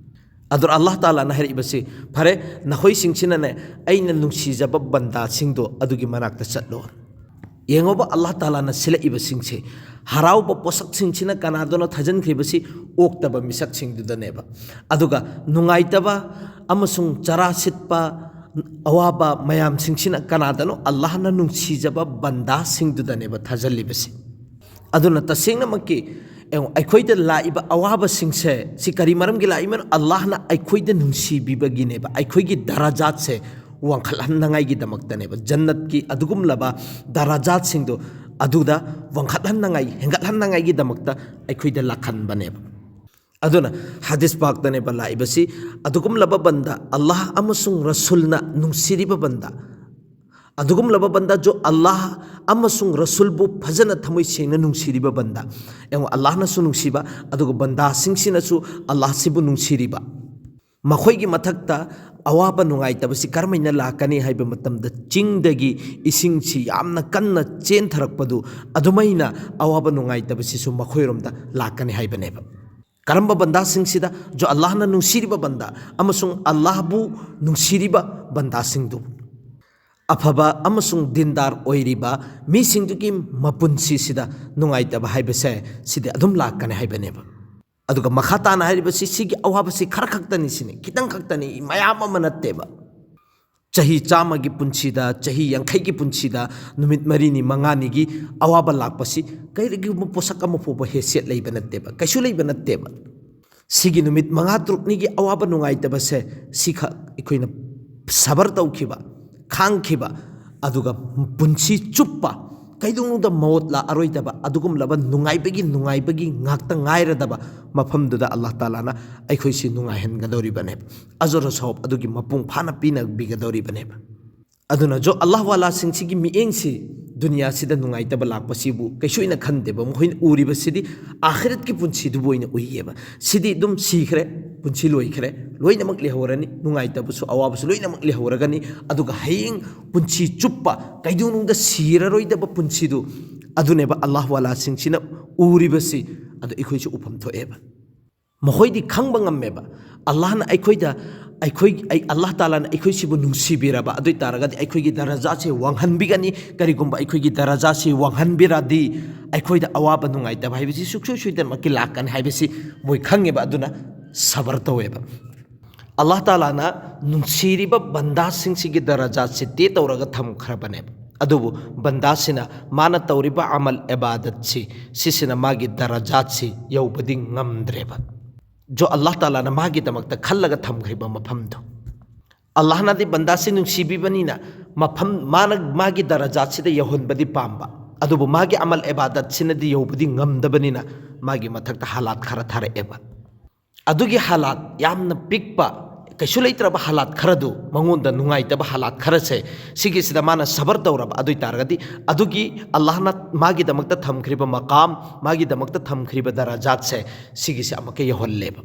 ꯑꯗꯨꯅ ꯑꯜꯂꯥꯍ ꯇꯥꯂꯥꯅ ꯍꯥꯏꯔꯛꯏꯕꯁꯤ, "ꯐꯔꯦ, ꯅꯈꯣꯏꯁꯤꯡꯁꯤꯅꯅꯦ ꯑꯩꯅ ꯅꯨꯡꯁꯤꯖꯕ ꯕꯟꯗꯥꯁꯤꯡꯗꯣ ꯑꯗꯨꯒꯤ ꯃꯅꯥꯛꯇ ꯆꯠꯂꯣ꯫" ꯌꯦꯡꯉꯣꯕ, ꯑꯜꯂꯥꯍ ꯇꯥꯂꯥꯅ ꯁꯤꯜꯂꯛꯏꯕꯁꯤꯡꯁꯦ, ꯍꯔꯥꯎꯕ ꯄꯣꯠꯁꯛꯁꯤꯡꯁꯤꯅ ꯀꯅꯥꯗꯅꯣ ꯊꯥꯖꯤꯟꯈ꯭ꯔꯤꯕꯁꯤ? ꯑꯣꯛꯇꯕ ꯃꯤꯁꯛꯁꯤꯡꯗꯨꯗꯅꯦꯕ꯫ ꯑꯗꯨꯒ ꯅꯨꯡꯉꯥꯏꯇꯕ ꯑꯃꯁꯨꯡ ꯆꯔꯥ ꯁꯤꯠꯄ, ꯑꯋꯥꯕ ꯃꯌꯥꯝꯁꯤꯡꯁꯤꯅ ꯀꯅꯥꯗꯅꯣ? ꯑꯜꯂꯥꯍꯅ ꯅꯨꯡꯁꯤꯖꯕ ꯕꯟꯗꯥꯁꯤꯡꯗꯨꯗꯅꯦꯕ ꯊꯥꯖꯜꯂꯤꯕꯁꯦ꯫ ꯑꯗꯨꯅ ꯇꯁꯦꯡꯅꯃꯛꯀꯤ, ꯌꯦꯡꯉꯣ, ꯑꯩꯈꯣꯏꯗ ꯂꯥꯛꯏꯕ ꯑꯋꯥꯕꯁꯤꯡꯁꯦ, ꯁꯤ ꯀꯔꯤ ꯃꯔꯝꯒꯤ ꯂꯥꯛꯏꯕꯅꯣ? ꯑꯜꯂꯥꯍꯅ ꯑꯩꯈꯣꯏꯗ ꯅꯨꯡꯁꯤꯕꯤꯕꯒꯤꯅꯦꯕ꯫ ꯑꯩꯈꯣꯏꯒꯤ ꯗꯔꯖꯥꯠꯁꯦ ꯋꯥꯡꯈꯠꯍꯟꯅꯉꯥꯏꯒꯤꯗꯃꯛꯇꯅꯦꯕ꯫ ꯖꯟꯅꯠꯀꯤ ꯑꯗꯨꯒꯨꯝꯂꯕ ꯗꯔꯖꯥꯠꯁꯤꯡꯗꯣ ꯑꯗꯨꯗ ꯋꯥꯡꯈꯠꯍꯟꯅꯉꯥꯏ, ꯍꯦꯟꯒꯠꯍꯟꯅꯉꯥꯏꯒꯤꯗꯃꯛꯇ ꯑꯩꯈꯣꯏꯗ ꯂꯥꯛꯍꯟꯕꯅꯦꯕ꯫ ꯑꯗꯨꯅ ꯍꯗꯤꯁ ꯄꯥꯛꯇꯅꯦꯕ ꯂꯥꯛꯏꯕꯁꯤ, ꯑꯗꯨꯒꯨꯝꯂꯕ ꯕꯟꯗꯥ, ꯑꯜꯂꯥꯍ ꯑꯃꯁꯨꯡ ꯔꯁꯨꯜꯅ ꯅꯨꯡꯁꯤꯔꯤꯕ ꯕꯟꯗꯥ, ꯑꯗꯨꯒꯨꯝꯂꯕ ꯕꯟꯗꯥ ꯖꯣ ꯑꯜꯂꯥꯍ ꯑꯃꯁꯨꯡ ꯔꯁꯨꯜꯕꯨ ꯐꯖꯅ ꯊꯃꯣꯏ ꯁꯦꯡꯅ ꯅꯨꯡꯁꯤꯔꯤꯕ ꯕꯟꯗꯥ꯫ ꯌꯦꯡꯉꯣ, ꯑꯜꯂꯥꯍꯅꯁꯨ ꯅꯨꯡꯁꯤꯕ, ꯑꯗꯨꯒ ꯕꯟꯗꯥꯁꯤꯡꯁꯤꯅꯁꯨ ꯑꯜꯂꯥꯍꯁꯤꯕꯨ ꯅꯨꯡꯁꯤꯔꯤꯕ꯫ ꯃꯈꯣꯏꯒꯤ ꯃꯊꯛꯇ ꯑꯋꯥꯕ ꯅꯨꯡꯉꯥꯏꯇꯕꯁꯤ ꯀꯔꯝꯍꯥꯏꯅ ꯂꯥꯛꯀꯅꯤ ꯍꯥꯏꯕ ꯃꯇꯝꯗ, ꯆꯤꯡꯗꯒꯤ ꯏꯁꯤꯡꯁꯤ ꯌꯥꯝꯅ ꯀꯟꯅ ꯆꯦꯟꯊꯔꯛꯄꯗꯨ ꯑꯗꯨꯃꯥꯏꯅ ꯑꯋꯥꯕ ꯅꯨꯡꯉꯥꯏꯇꯕꯁꯤꯁꯨ ꯃꯈꯣꯏꯔꯣꯝꯗ ꯂꯥꯛꯀꯅꯤ ꯍꯥꯏꯕꯅꯦꯕ꯫ ꯀꯔꯝꯕ ꯕꯟꯗꯥꯁꯤꯡꯁꯤꯗ? ꯖꯣ ꯑꯜꯂꯥꯍꯅ ꯅꯨꯡꯁꯤꯔꯤꯕ ꯕꯟꯗꯥ ꯑꯃꯁꯨꯡ ꯑꯜꯂꯥꯍꯕꯨ ꯅꯨꯡꯁꯤꯔꯤꯕ ꯕꯟꯗꯥꯁꯤꯡꯗꯨ꯫ ꯑꯐꯕ ꯑꯃꯁꯨꯡ ꯗꯤꯟꯗꯥꯔ ꯑꯣꯏꯔꯤꯕ ꯃꯤꯁꯤꯡꯗꯨꯒꯤ ꯃꯄꯨꯟꯁꯤꯁꯤꯗ ꯅꯨꯡꯉꯥꯏꯇꯕ ꯍꯥꯏꯕꯁꯦ ꯁꯤꯗꯤ ꯑꯗꯨꯝ ꯂꯥꯛꯀꯅꯤ ꯍꯥꯏꯕꯅꯦꯕ꯫ ꯑꯗꯨꯒ ꯃꯈꯥ ꯇꯥꯅ ꯍꯥꯏꯔꯤꯕꯁꯤ, ꯁꯤꯒꯤ ꯑꯋꯥꯕꯁꯤ ꯈꯔ ꯈꯛꯇꯅꯤ ꯁꯤꯅꯤ, ꯈꯤꯇꯪ ꯈꯛꯇꯅꯤ, ꯃꯌꯥꯝ ꯑꯃ ꯅꯠꯇꯦꯕ꯫ ꯆꯍꯤ ꯆꯥꯝꯃꯒꯤ ꯄꯨꯟꯁꯤꯗ, ꯆꯍꯤ ꯌꯥꯡꯈꯩꯒꯤ ꯄꯨꯟꯁꯤꯗ ꯅꯨꯃꯤꯠ ꯃꯔꯤꯅꯤ ꯃꯉꯥꯅꯤꯒꯤ ꯑꯋꯥꯕ ꯂꯥꯛꯄꯁꯤ ꯀꯔꯤꯒꯨꯝꯕ ꯄꯣꯠꯁꯛ ꯑꯃ ꯐꯥꯎꯕ ꯍꯦꯁꯤꯌꯠ ꯂꯩꯕ ꯅꯠꯇꯦꯕ, ꯀꯩꯁꯨ ꯂꯩꯕ ꯅꯠꯇꯦꯕ꯫ ꯁꯤꯒꯤ ꯅꯨꯃꯤꯠ ꯃꯉꯥ ꯇꯔꯨꯛꯅꯤꯒꯤ ꯑꯋꯥꯕ ꯅꯨꯡꯉꯥꯏꯇꯕꯁꯦ, ꯁꯤꯈꯛ ꯑꯩꯈꯣꯏꯅ ꯁꯕꯔ ꯇꯧꯈꯤꯕ, ꯈꯥꯡꯈꯤꯕ, ꯑꯗꯨꯒ ꯄꯨꯟꯁꯤ ꯆꯨꯞꯄ ꯀꯩꯗꯧꯅꯨꯡꯗ ꯃꯧꯠ ꯂꯥꯛꯑꯔꯣꯏꯗꯕ ꯑꯗꯨꯒꯨꯝꯂꯕ ꯅꯨꯡꯉꯥꯏꯕꯒꯤ, ꯅꯨꯡꯉꯥꯏꯕꯒꯤ ꯉꯥꯛꯇ ꯉꯥꯏꯔꯗꯕ ꯃꯐꯝꯗꯨꯗ ꯑꯜꯂꯥꯍ ꯇꯥꯂꯥꯅ ꯑꯩꯈꯣꯏꯁꯤ ꯅꯨꯡꯉꯥꯏꯍꯟꯒꯗꯧꯔꯤꯕꯅꯦꯕ꯫ ꯑꯖꯔ ꯁꯋꯥꯕ ꯑꯗꯨꯒꯤ ꯃꯄꯨꯡ ꯐꯥꯅ ꯄꯤꯅꯕꯤꯒꯗꯧꯔꯤꯕꯅꯦꯕ꯫ ꯑꯗꯨꯅ ꯖꯣ ꯑꯜꯂꯥꯍ ꯋꯥꯂꯥꯁꯤꯡꯁꯤꯒꯤ ꯃꯤꯠꯌꯦꯡꯁꯤ ꯗꯨꯅꯤꯌꯥꯁꯤꯗ ꯅꯨꯡꯉꯥꯏꯇꯕ ꯂꯥꯛꯄꯁꯤꯕꯨ ꯀꯩꯁꯨ ꯑꯣꯏꯅ ꯈꯟꯗꯦꯕ꯫ ꯃꯈꯣꯏꯅ ꯎꯔꯤꯕꯁꯤꯗꯤ ꯑꯥꯈꯤꯔꯠꯀꯤ ꯄꯨꯟꯁꯤꯗꯨꯕꯨ ꯑꯣꯏꯅ ꯎꯏꯌꯦꯕ꯫ ꯁꯤꯗꯤ ꯑꯗꯨꯝ ꯁꯤꯈ꯭ꯔꯦ, ꯄꯨꯟꯁꯤ ꯂꯣꯏꯈ꯭ꯔꯦ, ꯂꯣꯏꯅꯃꯛ ꯂꯩꯍꯧꯔꯅꯤ, ꯅꯨꯡꯉꯥꯏꯇꯕꯁꯨ ꯑꯋꯥꯕꯁꯨ ꯂꯣꯏꯅꯃꯛ ꯂꯩꯍꯧꯔꯒꯅꯤ꯫ ꯑꯗꯨꯒ ꯍꯌꯦꯡ ꯄꯨꯟꯁꯤ ꯆꯨꯞꯄ ꯀꯩꯗꯧꯅꯨꯡꯗ ꯁꯤꯔꯔꯣꯏꯗꯕ ꯄꯨꯟꯁꯤꯗꯨ, ꯑꯗꯨꯅꯦꯕ ꯑꯜꯂꯥꯍ ꯋꯥꯂꯥꯁꯤꯡꯁꯤꯅ ꯎꯔꯤꯕꯁꯤ꯫ ꯑꯗꯨ ꯑꯩꯈꯣꯏꯁꯨ ꯎꯐꯝ ꯊꯣꯛꯑꯦꯕ꯫ ꯃꯈꯣꯏꯗꯤ ꯈꯪꯕ ꯉꯝꯃꯦꯕ꯫ ꯑꯜꯂꯥꯍꯅ ꯑꯩꯈꯣꯏꯗ, ꯑꯩꯈꯣꯏ, ꯑꯩ, ꯑꯜꯂꯥꯍ ꯇꯥꯂꯥꯅ ꯑꯩꯈꯣꯏꯁꯤꯕꯨ ꯅꯨꯡꯁꯤꯕꯤꯔꯕ ꯑꯗꯨ ꯑꯣꯏ ꯇꯥꯔꯒꯗꯤ ꯑꯩꯈꯣꯏꯒꯤ ꯗꯔꯖꯥꯠꯁꯦ ꯋꯥꯡꯍꯟꯕꯤꯒꯅꯤ꯫ ꯀꯔꯤꯒꯨꯝꯕ ꯑꯩꯈꯣꯏꯒꯤ ꯗꯔꯖꯥꯠꯁꯤ ꯋꯥꯡꯍꯟꯕꯤꯔꯗꯤ ꯑꯩꯈꯣꯏꯗ ꯑꯋꯥꯕ ꯅꯨꯡꯉꯥꯏꯇꯕ ꯍꯥꯏꯕꯁꯤ ꯁꯨꯡꯁꯣꯏ ꯁꯣꯏꯗꯅꯃꯛꯀꯤ ꯂꯥꯛꯀꯅꯤ ꯍꯥꯏꯕꯁꯤ ꯃꯣꯏ ꯈꯪꯉꯦꯕ꯫ ꯑꯗꯨꯅ ꯁꯕꯔ ꯇꯧꯋꯦꯕ꯫ ꯑꯜꯂꯥꯍ ꯇꯥꯂꯥꯅ ꯅꯨꯡꯁꯤꯔꯤꯕ ꯕꯟꯗꯥꯁꯤꯡꯁꯤꯒꯤ ꯗꯔꯖꯥꯠꯁꯤ ꯇꯦ ꯇꯧꯔꯒ ꯊꯝꯈ꯭ꯔꯕꯅꯦꯕ꯫ ꯑꯗꯨꯕꯨ ꯕꯟꯗꯥꯁꯤꯅ ꯃꯥꯅ ꯇꯧꯔꯤꯕ ꯑꯃꯜ ꯏꯕꯥꯗꯠꯁꯤ, ꯁꯤꯁꯤꯅ ꯃꯥꯒꯤ ꯗꯔꯖꯥꯠꯁꯤ ꯌꯧꯕꯗꯤ ꯉꯝꯗ꯭ꯔꯦꯕ꯫ ꯖꯣ ꯑꯜꯂꯥꯍ ꯇꯥꯂꯥꯅ ꯃꯥꯒꯤꯗꯃꯛꯇ ꯈꯜꯂꯒ ꯊꯝꯈ꯭ꯔꯤꯕ ꯃꯐꯝꯗꯣ꯫ ꯑꯜꯂꯥꯍꯅꯗꯤ ꯕꯟꯗꯥꯁꯤ ꯅꯨꯡꯁꯤꯕꯤꯕꯅꯤꯅ ꯃꯐꯝ, ꯃꯥꯅ ꯃꯥꯒꯤ ꯗꯔꯖꯥꯠꯁꯤꯗ ꯌꯧꯍꯟꯕꯗꯤ ꯄꯥꯝꯕ, ꯑꯗꯨꯕꯨ ꯃꯥꯒꯤ ꯑꯃꯜ ꯏꯕꯥꯗꯠꯁꯤꯅꯗꯤ ꯌꯧꯕꯗꯤ ꯉꯝꯗꯕꯅꯤꯅ ꯃꯥꯒꯤ ꯃꯊꯛꯇ ꯍꯥꯂꯥꯠ ꯈꯔ ꯊꯥꯔꯛꯑꯦꯕ꯫ ꯑꯗꯨꯒꯤ ꯍꯥꯂꯥꯠ ꯌꯥꯝꯅ ꯄꯤꯛꯄ, ꯀꯩꯁꯨ ꯂꯩꯇ꯭ꯔꯕ ꯍꯥꯂꯥꯠ ꯈꯔꯗꯨ, ꯃꯉꯣꯟꯗ ꯅꯨꯡꯉꯥꯏꯇꯕ ꯍꯥꯂꯥꯠ ꯈꯔꯁꯦ, ꯁꯤꯒꯤꯁꯤꯗ ꯃꯥꯅ ꯁꯕꯔ ꯇꯧꯔꯕ ꯑꯗꯨ ꯑꯣꯏ ꯇꯥꯔꯒꯗꯤ, ꯑꯗꯨꯒꯤ ꯑꯜꯂꯥꯍꯅ ꯃꯥꯒꯤꯗꯃꯛꯇ ꯊꯝꯈ꯭ꯔꯤꯕ ꯃꯀꯥꯝ, ꯃꯥꯒꯤꯗꯃꯛꯇ ꯊꯝꯈ꯭ꯔꯤꯕ ꯗꯔꯖꯥꯠꯁꯦ, ꯁꯤꯒꯤꯁꯦ ꯑꯃꯨꯛꯀ ꯌꯧꯍꯜꯂꯦꯕ꯫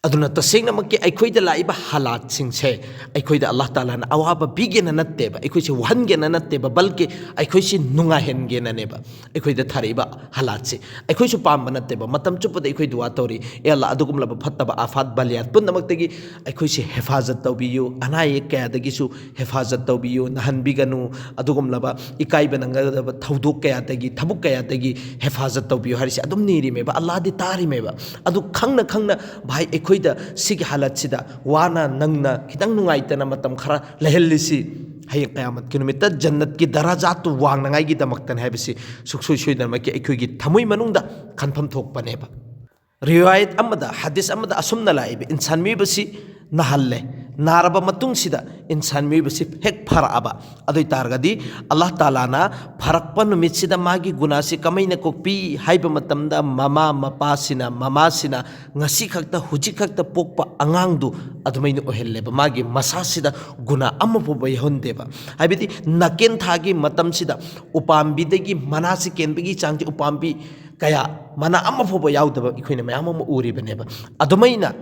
ꯑꯗꯨꯅ ꯇꯁꯦꯡꯅꯃꯛꯀꯤ ꯑꯩꯈꯣꯏꯗ ꯂꯥꯛꯏꯕ ꯍꯥꯂꯥꯠꯁꯤꯡꯁꯦ ꯑꯩꯈꯣꯏꯗ ꯑꯜꯂꯥꯍ ꯇꯥꯂꯥꯅ ꯑꯋꯥꯕ ꯄꯤꯒꯦꯅ ꯅꯠꯇꯦꯕ, ꯑꯩꯈꯣꯏꯁꯦ ꯋꯥꯍꯟꯒꯦꯅ ꯅꯠꯇꯦꯕ, ꯕꯜꯀꯤ ꯑꯩꯈꯣꯏꯁꯤ ꯅꯨꯡꯉꯥꯏꯍꯟꯒꯦꯅꯅꯦꯕ ꯑꯩꯈꯣꯏꯗ ꯊꯥꯔꯛꯏꯕ ꯍꯥꯂꯥꯠꯁꯦ꯫ ꯑꯩꯈꯣꯏꯁꯨ ꯄꯥꯝꯕ ꯅꯠꯇꯦꯕ꯫ ꯃꯇꯝ ꯆꯨꯞꯄꯗ ꯑꯩꯈꯣꯏ ꯗꯨꯋꯥ ꯇꯧꯔꯤ, "ꯑꯦ ꯑꯜꯂꯥꯍ, ꯑꯗꯨꯒꯨꯝꯂꯕ ꯐꯠꯇꯕ ꯑꯥꯐꯥꯠ ꯕꯥꯂꯤꯌꯥꯠ ꯄꯨꯝꯅꯃꯛꯇꯒꯤ ꯑꯩꯈꯣꯏꯁꯦ ꯍꯦꯐꯥꯖꯠ ꯇꯧꯕꯤꯌꯨ, ꯑꯅꯥ ꯑꯌꯦꯛ ꯀꯌꯥꯗꯒꯤꯁꯨ ꯍꯦꯐꯥꯖꯠ ꯇꯧꯕꯤꯌꯨ, ꯅꯥꯍꯟꯕꯤꯒꯅꯨ, ꯑꯗꯨꯒꯨꯝꯂꯕ ꯏꯀꯥꯏꯕ ꯅꯪꯒꯗꯕ ꯊꯧꯗꯣꯛ ꯀꯌꯥꯗꯒꯤ, ꯊꯕꯛ ꯀꯌꯥꯗꯒꯤ ꯍꯦꯐꯥꯖꯠ ꯇꯧꯕꯤꯌꯨ" ꯍꯥꯏꯔꯤꯁꯦ ꯑꯗꯨꯝ ꯅꯤꯔꯤꯃꯦꯕ꯫ ꯑꯜꯂꯥꯍꯗꯤ ꯇꯥꯔꯤꯃꯦꯕ꯫ ꯑꯗꯨ ꯈꯪꯅ ꯈꯪꯅ, ꯚꯥꯏ, ꯑꯩꯈꯣꯏꯗ ꯁꯤꯒꯤ ꯍꯥꯂꯠꯁꯤꯗ ꯋꯥꯅ ꯅꯪꯅ ꯈꯤꯇꯪ ꯅꯨꯡꯉꯥꯏꯇꯅ ꯃꯇꯝ ꯈꯔ ꯂꯩꯍꯜꯂꯤꯁꯤ, ꯍꯌꯦꯡ ꯀꯌꯥꯃꯠꯀꯤ ꯅꯨꯃꯤꯠꯇ ꯖꯟꯅꯠꯀꯤ ꯗꯔꯖꯥꯠꯇꯨ ꯋꯥꯡꯅꯉꯥꯏꯒꯤꯗꯃꯛꯇꯅꯤ ꯍꯥꯏꯕꯁꯤ ꯁꯨꯡꯁꯣꯏ ꯁꯣꯏꯗꯅꯃꯛꯀꯤ ꯑꯩꯈꯣꯏꯒꯤ ꯊꯃꯣꯏ ꯃꯅꯨꯡꯗ ꯈꯟꯐꯝ ꯊꯣꯛꯄꯅꯦꯕ꯫ ꯔꯤꯋꯥꯌꯠ ꯑꯃꯗ, ꯍꯗꯤꯁ ꯑꯃꯗ ꯑꯁꯨꯝꯅ ꯂꯥꯛꯏꯕ, ꯏꯟꯁꯥꯟ ꯃꯤꯑꯣꯏꯕꯁꯤ ꯅꯥꯍꯜꯂꯦ, ꯅꯥꯔꯕ ꯃꯇꯨꯡꯁꯤꯗ ꯏꯟꯁꯥꯟ ꯃꯤꯑꯣꯏꯕꯁꯤ ꯍꯦꯛ ꯐꯔꯛꯑꯕ, ꯑꯗꯨ ꯑꯣꯏ ꯇꯥꯔꯒꯗꯤ ꯑꯜꯂꯥꯍ ꯇꯥꯂꯥꯅ ꯐꯔꯛꯄ ꯅꯨꯃꯤꯠꯁꯤꯗ ꯃꯥꯒꯤ ꯒꯨꯅꯥꯁꯤ ꯀꯃꯥꯏꯅ ꯀꯣꯛꯄꯤ ꯍꯥꯏꯕ ꯃꯇꯝꯗ, ꯃꯃꯥ ꯃꯄꯥꯁꯤꯅ, ꯃꯃꯥꯁꯤꯅ ꯉꯁꯤ ꯈꯛꯇ, ꯍꯧꯖꯤꯛ ꯈꯛꯇ ꯄꯣꯛꯄ ꯑꯉꯥꯡꯗꯨ ꯑꯗꯨꯃꯥꯏꯅ ꯑꯣꯏꯍꯜꯂꯦꯕ꯫ ꯃꯥꯒꯤ ꯃꯁꯥꯁꯤꯗ ꯒꯨꯅꯥ ꯑꯃ ꯐꯥꯎꯕ ꯌꯥꯎꯍꯟꯗꯦꯕ꯫ ꯍꯥꯏꯕꯗꯤ ꯅꯥꯀꯦꯟ ꯊꯥꯒꯤ ꯃꯇꯝꯁꯤꯗ ꯎꯄꯥꯝꯕꯤꯗꯒꯤ ꯃꯅꯥꯁꯤ ꯀꯦꯟꯕꯒꯤ ꯆꯥꯡꯁꯤ ꯎꯄꯥꯝꯕꯤ ꯀꯌꯥ, ꯃꯅꯥ ꯑꯃ ꯐꯥꯎꯕ ꯌꯥꯎꯗꯕ ꯑꯩꯈꯣꯏꯅ ꯃꯌꯥꯝ ꯑꯃ ꯎꯔꯤꯕꯅꯦꯕ꯫ ꯑꯗꯨꯃꯥꯏꯅ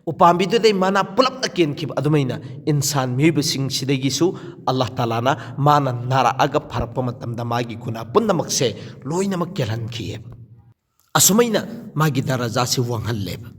ꯎꯄꯥꯝꯕꯤꯗꯨꯗꯩ ꯃꯅꯥ ꯄꯨꯂꯞꯅ ꯀꯦꯟꯈꯤꯕ ꯑꯗꯨꯃꯥꯏꯅ ꯏꯟꯁꯥꯟ ꯃꯤꯑꯣꯏꯕꯁꯤꯡꯁꯤꯗꯒꯤꯁꯨ ꯑꯜꯂꯥꯍ ꯇꯥꯂꯥꯅ ꯃꯥꯅ ꯅꯥꯔꯛꯑꯒ ꯐꯔꯛꯄ ꯃꯇꯝꯗ ꯃꯥꯒꯤ ꯒꯨꯅꯥ ꯄꯨꯝꯅꯃꯛꯁꯦ ꯂꯣꯏꯅꯃꯛ ꯀꯦꯜꯍꯟꯈꯤꯑꯕ꯫ ꯑꯁꯨꯃꯥꯏꯅ ꯃꯥꯒꯤ ꯗꯔꯖꯥꯁꯤ ꯋꯥꯡꯍꯜꯂꯦꯕ꯫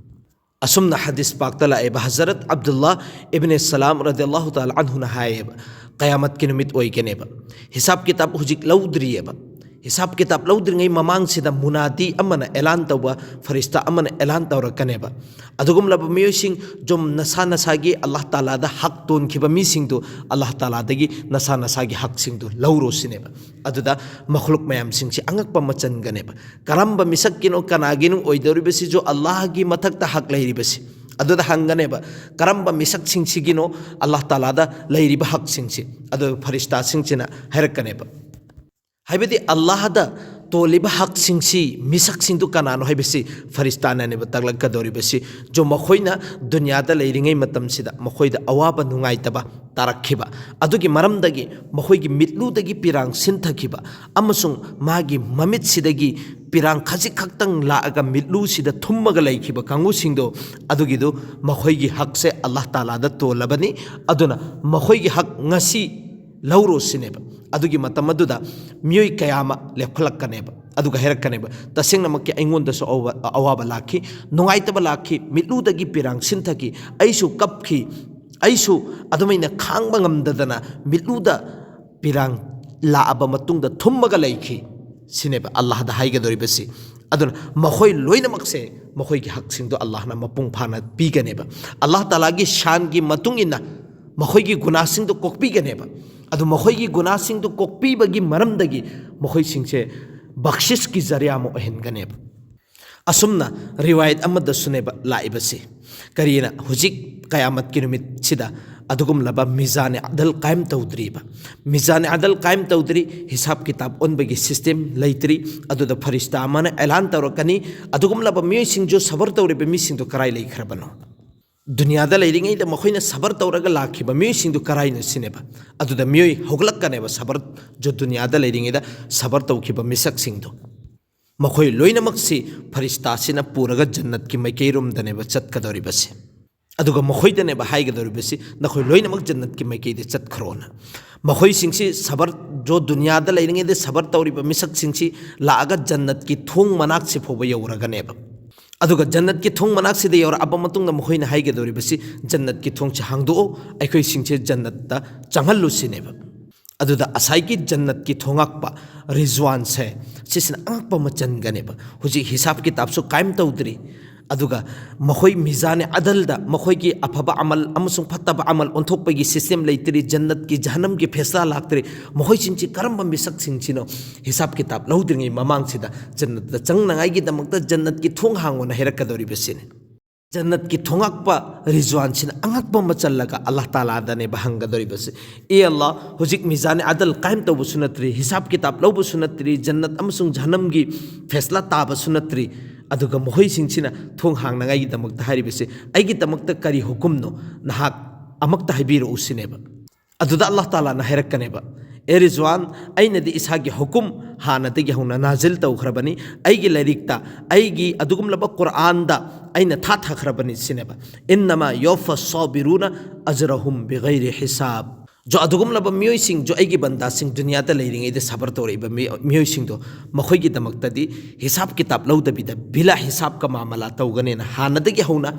ꯑꯁꯨꯝꯅ ꯍꯗꯤꯁ ꯄꯥꯛꯇ ꯂꯥꯛꯑꯦꯕ, ꯍꯖꯔꯠ ꯑꯕꯗꯨꯜꯂꯥ ꯏꯕꯅꯦ ꯁꯂꯥꯝ ꯔꯗꯤꯌꯜꯂꯥꯍꯨ ꯇꯥꯂꯥ ꯑꯟꯍꯨꯅ ꯍꯥꯏꯌꯦꯕ, ꯀꯌꯥꯃꯠꯀꯤ ꯅꯨꯃꯤꯠ ꯑꯣꯏꯒꯅꯦꯕ, ꯍꯤꯁꯥꯕ ꯀꯤꯇꯥꯕ ꯍꯧꯖꯤꯛ ꯂꯧꯗ꯭ꯔꯤꯑꯕ꯫ ꯍꯤꯁꯥꯕ ꯀꯤꯇꯥꯕ ꯂꯧꯗ꯭ꯔꯤꯉꯩ ꯃꯃꯥꯡꯁꯤꯗ ꯃꯨꯅꯥꯗꯤ ꯑꯃꯅ ꯑꯦꯂꯥꯟ ꯇꯧꯕ, ꯐꯔꯤꯁꯇꯥ ꯑꯃꯅ ꯑꯦꯂꯥꯟ ꯇꯧꯔꯛꯀꯅꯦꯕ꯫ ꯑꯗꯨꯒꯨꯝꯂꯕ ꯃꯤꯑꯣꯏꯁꯤꯡ, ꯁꯨꯝ ꯅꯁꯥ ꯅꯁꯥꯒꯤ ꯑꯜꯂꯥꯍ ꯇꯥꯂꯥꯗ ꯍꯛ ꯇꯣꯟꯈꯤꯕ ꯃꯤꯁꯤꯡꯗꯨ ꯑꯜꯂꯥꯍ ꯇꯥꯂꯥꯗꯒꯤ ꯅꯁꯥ ꯅꯁꯥꯒꯤ ꯍꯛꯁꯤꯡꯗꯨ ꯂꯧꯔꯣ ꯁꯤꯅꯦꯕ꯫ ꯑꯗꯨꯗ ꯃꯈꯂꯨꯛ ꯃꯌꯥꯝꯁꯤꯡꯁꯤ ꯑꯉꯛꯄ ꯑꯃ ꯆꯟꯒꯅꯦꯕ꯫ ꯀꯔꯝꯕ ꯃꯤꯁꯛꯀꯤꯅꯣ, ꯀꯅꯥꯒꯤꯅꯣ ꯑꯣꯏꯗꯧꯔꯤꯕꯁꯤꯁꯨ ꯑꯜꯂꯥꯍꯒꯤ ꯃꯊꯛꯇ ꯍꯛ ꯂꯩꯔꯤꯕꯁꯤ꯫ ꯑꯗꯨꯗ ꯍꯪꯒꯅꯦꯕ, ꯀꯔꯝꯕ ꯃꯤꯁꯛꯁꯤꯡꯁꯤꯒꯤꯅꯣ ꯑꯜꯂꯥꯍ ꯇꯥꯂꯥꯗ ꯂꯩꯔꯤꯕ ꯍꯛꯁꯤꯡꯁꯤ? ꯑꯗꯨ ꯐꯔꯤꯁꯇꯥꯁꯤꯡꯁꯤꯅ ꯍꯥꯏꯔꯛꯀꯅꯦꯕ꯫ ꯍꯥꯏꯕꯗꯤ ꯑꯜꯂꯥꯍꯗ ꯇꯣꯜꯂꯤꯕ ꯍꯛꯁꯤꯡꯁꯤ, ꯃꯤꯁꯛꯁꯤꯡꯗꯨ ꯀꯅꯥꯅꯣ ꯍꯥꯏꯕꯁꯤ ꯐꯔꯤꯁꯇꯥꯅꯅꯦꯕ ꯇꯥꯛꯂꯛꯀꯗꯧꯔꯤꯕꯁꯤ꯫ ꯁꯣ ꯃꯈꯣꯏꯅ ꯗꯨꯅꯤꯌꯥꯗ ꯂꯩꯔꯤꯉꯩ ꯃꯇꯝꯁꯤꯗ ꯃꯈꯣꯏꯗ ꯑꯋꯥꯕ ꯅꯨꯡꯉꯥꯏꯇꯕ ꯇꯥꯔꯛꯈꯤꯕ ꯑꯗꯨꯒꯤ ꯃꯔꯝꯗꯒꯤ ꯃꯈꯣꯏꯒꯤ ꯃꯤꯠꯂꯨꯗꯒꯤ ꯄꯤꯔꯥꯡ ꯁꯤꯟꯊꯈꯤꯕ ꯑꯃꯁꯨꯡ ꯃꯥꯒꯤ ꯃꯃꯤꯠꯁꯤꯗꯒꯤ ꯄꯤꯔꯥꯡ ꯈꯖꯤꯛ ꯈꯛꯇꯪ ꯂꯥꯛꯑꯒ ꯃꯤꯠꯂꯨꯁꯤꯗ ꯊꯨꯝꯃꯒ ꯂꯩꯈꯤꯕ ꯀꯥꯡꯕꯨꯁꯤꯡꯗꯣ, ꯑꯗꯨꯒꯤꯗꯨ ꯃꯈꯣꯏꯒꯤ ꯍꯛꯁꯦ ꯑꯜꯂꯥꯍ ꯇꯥꯂꯥꯗ ꯇꯣꯜꯂꯕꯅꯤ꯫ ꯑꯗꯨꯅ ꯃꯈꯣꯏꯒꯤ ꯍꯛ ꯉꯁꯤ ꯂꯧꯔꯣ ꯁꯤꯅꯦꯕ꯫ ꯑꯗꯨꯒꯤ ꯃꯇꯝ ꯑꯗꯨꯗ ꯃꯤꯑꯣꯏ ꯀꯌꯥ ꯑꯃ ꯂꯦꯞꯈꯠꯂꯛꯀꯅꯦꯕ, ꯑꯗꯨꯒ ꯍꯥꯏꯔꯛꯀꯅꯦꯕ, "ꯇꯁꯦꯡꯅꯃꯛꯀꯤ ꯑꯩꯉꯣꯟꯗꯁꯨ ꯑꯋꯥ-, ꯑꯋꯥꯕ ꯂꯥꯛꯈꯤ, ꯅꯨꯡꯉꯥꯏꯇꯕ ꯂꯥꯛꯈꯤ, ꯃꯤꯠꯂꯨꯗꯒꯤ ꯄꯤꯔꯥꯡ ꯁꯤꯟꯊꯈꯤ, ꯑꯩꯁꯨ ꯀꯞꯈꯤ, ꯑꯩꯁꯨ ꯑꯗꯨꯃꯥꯏꯅ ꯈꯥꯡꯕ ꯉꯝꯗꯗꯅ ꯃꯤꯠꯂꯨꯗ ꯄꯤꯔꯥꯡ ꯂꯥꯛꯑꯕ ꯃꯇꯨꯡꯗ ꯊꯨꯝꯃꯒ ꯂꯩꯈꯤ" ꯁꯤꯅꯦꯕ ꯑꯜꯂꯥꯍꯗ ꯍꯥꯏꯒꯗꯧꯔꯤꯕꯁꯤ꯫ ꯑꯗꯨꯅ ꯃꯈꯣꯏ ꯂꯣꯏꯅꯃꯛꯁꯦ ꯃꯈꯣꯏꯒꯤ ꯍꯛꯁꯤꯡꯗꯣ ꯑꯜꯂꯥꯍꯅ ꯃꯄꯨꯡ ꯐꯥꯅ ꯄꯤꯒꯅꯦꯕ꯫ ꯑꯜꯂꯥꯍ ꯇꯥꯂꯥꯒꯤ ꯁꯥꯟꯒꯤ ꯃꯇꯨꯡ ꯏꯟꯅ ꯃꯈꯣꯏꯒꯤ ꯒꯨꯅꯥꯁꯤꯡꯗꯨ ꯀꯣꯛꯄꯤꯒꯅꯦꯕ꯫ ꯑꯗꯨ ꯃꯈꯣꯏꯒꯤ ꯒꯨꯅꯥꯁꯤꯡꯗꯨ ꯀꯣꯛꯄꯤꯕꯒꯤ ꯃꯔꯝꯗꯒꯤ ꯃꯈꯣꯏꯁꯤꯡꯁꯦ ꯕꯛꯁꯤꯁꯀꯤ ꯖꯔꯤꯌꯥ ꯑꯃ ꯑꯣꯏꯍꯟꯒꯅꯦꯕ꯫ ꯑꯁꯨꯝꯅ ꯔꯤꯋꯥꯌꯠ ꯑꯃꯗꯁꯨꯅꯦꯕ ꯂꯥꯛꯏꯕꯁꯤ꯫ ꯀꯔꯤꯅ ꯍꯧꯖꯤꯛ ꯀꯌꯥꯃꯠꯀꯤ ꯅꯨꯃꯤꯠꯁꯤꯗ ꯑꯗꯨꯒꯨꯝꯂꯕ ꯃꯤꯖꯥꯅꯦ ꯑꯗꯜ ꯀꯥꯏꯝ ꯇꯧꯗ꯭ꯔꯤꯕ꯫ ꯃꯤꯖꯥꯅꯦ ꯑꯗꯜ ꯀꯥꯏꯝ ꯇꯧꯗ꯭ꯔꯤ, ꯍꯤꯁꯥꯕ ꯀꯤꯇꯥꯕ ꯑꯣꯟꯕꯒꯤ ꯁꯤꯁꯇꯦꯝ ꯂꯩꯇ꯭ꯔꯤ꯫ ꯑꯗꯨꯗ ꯐꯔꯤꯁꯇꯥ ꯑꯃꯅ ꯑꯦꯂꯥꯟ ꯇꯧꯔꯛꯀꯅꯤ, "ꯑꯗꯨꯒꯨꯝꯂꯕ ꯃꯤꯑꯣꯏꯁꯤꯡꯁꯨ ꯁꯕꯔ ꯇꯧꯔꯤꯕ ꯃꯤꯁꯤꯡꯗꯨ ꯀꯔꯥꯏ ꯂꯩꯈ꯭ꯔꯕꯅꯣ?" ꯗꯨꯅꯤꯌꯥꯗ ꯂꯩꯔꯤꯉꯩꯗ ꯃꯈꯣꯏꯅ ꯁꯕꯔ ꯇꯧꯔꯒ ꯂꯥꯛꯈꯤꯕ ꯃꯤꯑꯣꯏꯁꯤꯡꯗꯨ ꯀꯔꯥꯏꯅꯣ ꯁꯤꯅꯦꯕ꯫ ꯑꯗꯨꯗ ꯃꯤꯑꯣꯏ ꯍꯧꯒꯠꯂꯛꯀꯅꯦꯕ, ꯁꯕꯔ, ꯖꯣ ꯗꯨꯅꯤꯌꯥꯗ ꯂꯩꯔꯤꯉꯩꯗ ꯁꯕꯔ ꯇꯧꯈꯤꯕ ꯃꯤꯁꯛꯁꯤꯡꯗꯣ꯫ ꯃꯈꯣꯏ ꯂꯣꯏꯅꯃꯛꯁꯤ ꯐꯔꯤꯁꯇꯥꯁꯤꯅ ꯄꯨꯔꯒ ꯖꯟꯅꯠꯀꯤ ꯃꯥꯏꯀꯩꯔꯣꯝꯗꯅꯦꯕ ꯆꯠꯀꯗꯧꯔꯤꯕꯁꯦ꯫ ꯑꯗꯨꯒ ꯃꯈꯣꯏꯗꯅꯦꯕ ꯍꯥꯏꯒꯗꯧꯔꯤꯕꯁꯤ, "ꯅꯈꯣꯏ ꯂꯣꯏꯅꯃꯛ ꯖꯟꯅꯠꯀꯤ ꯃꯥꯏꯀꯩꯗ ꯆꯠꯈ꯭ꯔꯣꯅ"꯫ ꯃꯈꯣꯏꯁꯤꯡꯁꯤ ꯁꯕꯔ, ꯖꯣ ꯗꯨꯅꯤꯌꯥꯗ ꯂꯩꯔꯤꯉꯩꯗ ꯁꯕꯔ ꯇꯧꯔꯤꯕ ꯃꯤꯁꯛꯁꯤꯡꯁꯤ ꯂꯥꯛꯑꯒ ꯖꯟꯅꯠꯀꯤ ꯊꯣꯡ ꯃꯅꯥꯛꯁꯤ ꯐꯥꯎꯕ ꯌꯧꯔꯒꯅꯦꯕ꯫ ꯑꯗꯨꯒ ꯖꯟꯅꯠꯀꯤ ꯊꯣꯡ ꯃꯅꯥꯛꯁꯤꯗ ꯌꯧꯔꯛꯑꯕ ꯃꯇꯨꯡꯗ ꯃꯈꯣꯏꯅ ꯍꯥꯏꯒꯗꯧꯔꯤꯕꯁꯤ, "ꯖꯟꯅꯠꯀꯤ ꯊꯣꯡꯁꯤ ꯍꯥꯡꯗꯣꯛꯑꯣ, ꯑꯩꯈꯣꯏꯁꯤꯡꯁꯦ ꯖꯟꯅꯠꯇ ꯆꯪꯍꯜꯂꯨ" ꯁꯤꯅꯦꯕ꯫ ꯑꯗꯨꯗ ꯉꯁꯥꯏꯒꯤ ꯖꯟꯅꯠꯀꯤ ꯊꯣꯡꯉꯥꯛꯄ ꯔꯤꯖ꯭ꯋꯥꯟꯁꯦ, ꯁꯤꯁꯤꯅ ꯑꯉꯛꯄ ꯑꯃ ꯆꯟꯒꯅꯦꯕ꯫ ꯍꯧꯖꯤꯛ ꯍꯤꯁꯥꯕ ꯀꯤꯇꯥꯕꯁꯨ ꯀꯥꯏꯝ ꯇꯧꯗ꯭ꯔꯤ, ꯑꯗꯨꯒ ꯃꯈꯣꯏ ꯃꯤꯖꯥꯅꯦ ꯑꯗꯜꯗ ꯃꯈꯣꯏꯒꯤ ꯑꯐꯕ ꯑꯃꯜ ꯑꯃꯁꯨꯡ ꯐꯠꯇꯕ ꯑꯃꯜ ꯑꯣꯟꯊꯣꯛꯄꯒꯤ ꯁꯤꯁꯇꯦꯝ ꯂꯩꯇ꯭ꯔꯤ, ꯖꯟꯅꯠꯀꯤ ꯖꯍꯟꯅꯝꯒꯤ ꯐꯦꯁꯂꯥ ꯂꯥꯛꯇ꯭ꯔꯤ꯫ ꯃꯈꯣꯏꯁꯤꯡꯁꯤ ꯀꯔꯝꯕ ꯃꯤꯁꯛꯁꯤꯡꯁꯤꯅꯣ? ꯍꯤꯁꯥꯕ ꯀꯤꯇꯥꯕ ꯂꯧꯗ꯭ꯔꯤꯉꯩ ꯃꯃꯥꯡꯁꯤꯗ ꯖꯟꯅꯠꯇ ꯆꯪꯅꯉꯥꯏꯒꯤꯗꯃꯛꯇ ꯖꯟꯅꯠꯀꯤ ꯊꯣꯡ ꯍꯥꯡꯉꯣꯅ ꯍꯥꯏꯔꯛꯀꯗꯧꯔꯤꯕꯁꯤꯅꯤ꯫ ꯖꯟꯅꯠꯀꯤ ꯊꯣꯡꯉꯥꯛꯄ ꯔꯤꯖ꯭ꯋꯥꯟꯁꯤꯅ ꯑꯉꯛꯄ ꯑꯃ ꯆꯜꯂꯒ ꯑꯜꯂꯥꯍ ꯇꯥꯂꯥꯗꯅꯦꯕ ꯍꯪꯒꯗꯧꯔꯤꯕꯁꯤ, "ꯑꯦ ꯑꯜꯂꯥꯍ, ꯍꯧꯖꯤꯛ ꯃꯤꯖꯥꯅꯦ ꯑꯗꯜ ꯀꯥꯏꯝ ꯇꯧꯕꯁꯨ ꯅꯠꯇ꯭ꯔꯤ, ꯍꯤꯁꯥꯕ ꯀꯤꯇꯥꯕ ꯂꯧꯕꯁꯨ ꯅꯠꯇ꯭ꯔꯤ, ꯖꯟꯅꯠ ꯑꯃꯁꯨꯡ ꯖꯍꯟꯅꯝꯒꯤ ꯐꯦꯁꯂꯥ ꯇꯥꯕꯁꯨ ꯅꯠꯇ꯭ꯔꯤ, ꯑꯗꯨꯒ ꯃꯈꯣꯏꯁꯤꯡꯁꯤꯅ ꯊꯣꯡ ꯍꯥꯡꯅꯉꯥꯏꯒꯤꯗꯃꯛꯇ ꯍꯥꯏꯔꯤꯕꯁꯤ, ꯑꯩꯒꯤꯗꯃꯛꯇ ꯀꯔꯤ ꯍꯨꯀꯨꯝꯅꯣ? ꯅꯍꯥꯛ ꯑꯃꯛꯇ ꯍꯥꯏꯕꯤꯔꯛꯎ" ꯁꯤꯅꯦꯕ꯫ ꯑꯗꯨꯗ ꯑꯜꯂꯥꯍ ꯇꯥꯂꯥꯅ ꯍꯥꯏꯔꯛꯀꯅꯦꯕ, "ꯑꯦ ꯔꯤꯖ꯭ꯋꯥꯟ, ꯑꯩꯅꯗꯤ ꯏꯁꯥꯒꯤ ꯍꯨꯀꯨꯝ ꯍꯥꯟꯅꯗꯒꯤ ꯍꯧꯅ ꯅꯥꯖꯤꯜ ꯇꯧꯈ꯭ꯔꯕꯅꯤ꯫ ꯑꯩꯒꯤ ꯂꯥꯏꯔꯤꯛꯇ, ꯑꯩꯒꯤ ꯑꯗꯨꯒꯨꯝꯂꯕ ꯀꯨꯔꯑꯥꯟꯗ ꯑꯩꯅ ꯊꯥꯊꯈ꯭ꯔꯕꯅꯤ" ꯁꯤꯅꯦꯕ꯫ "ꯏꯟꯅꯃꯥ ꯌꯣꯐ ꯁꯥꯕꯤꯔꯨꯅ ꯑꯖꯔꯍꯨꯝ ꯕꯤꯒꯩꯔꯤ ꯍꯤꯁꯥꯕ"꯫ ꯖꯣ ꯑꯗꯨꯒꯨꯝꯂꯕ ꯃꯤꯑꯣꯏꯁꯤꯡ, ꯖꯣ ꯑꯩꯒꯤ ꯕꯟꯗꯥꯁꯤꯡ, ꯗꯨꯅꯤꯌꯥꯗ ꯂꯩꯔꯤꯉꯩꯗ ꯁꯕꯔ ꯇꯧꯔꯛꯏꯕ ꯃꯤꯑꯣ-, ꯃꯤꯑꯣꯏꯁꯤꯡꯗꯣ, ꯃꯈꯣꯏꯒꯤꯗꯃꯛꯇꯗꯤ ꯍꯤꯁꯥꯕ ꯀꯤꯇꯥꯕ ꯂꯧꯗꯕꯤꯗ ꯕꯤꯂꯥ ꯍꯤꯁꯥꯕꯀ ꯃꯥꯃꯂꯥ ꯇꯧꯒꯅꯦꯅ ꯍꯥꯟꯅꯗꯒꯤ ꯍꯧꯅ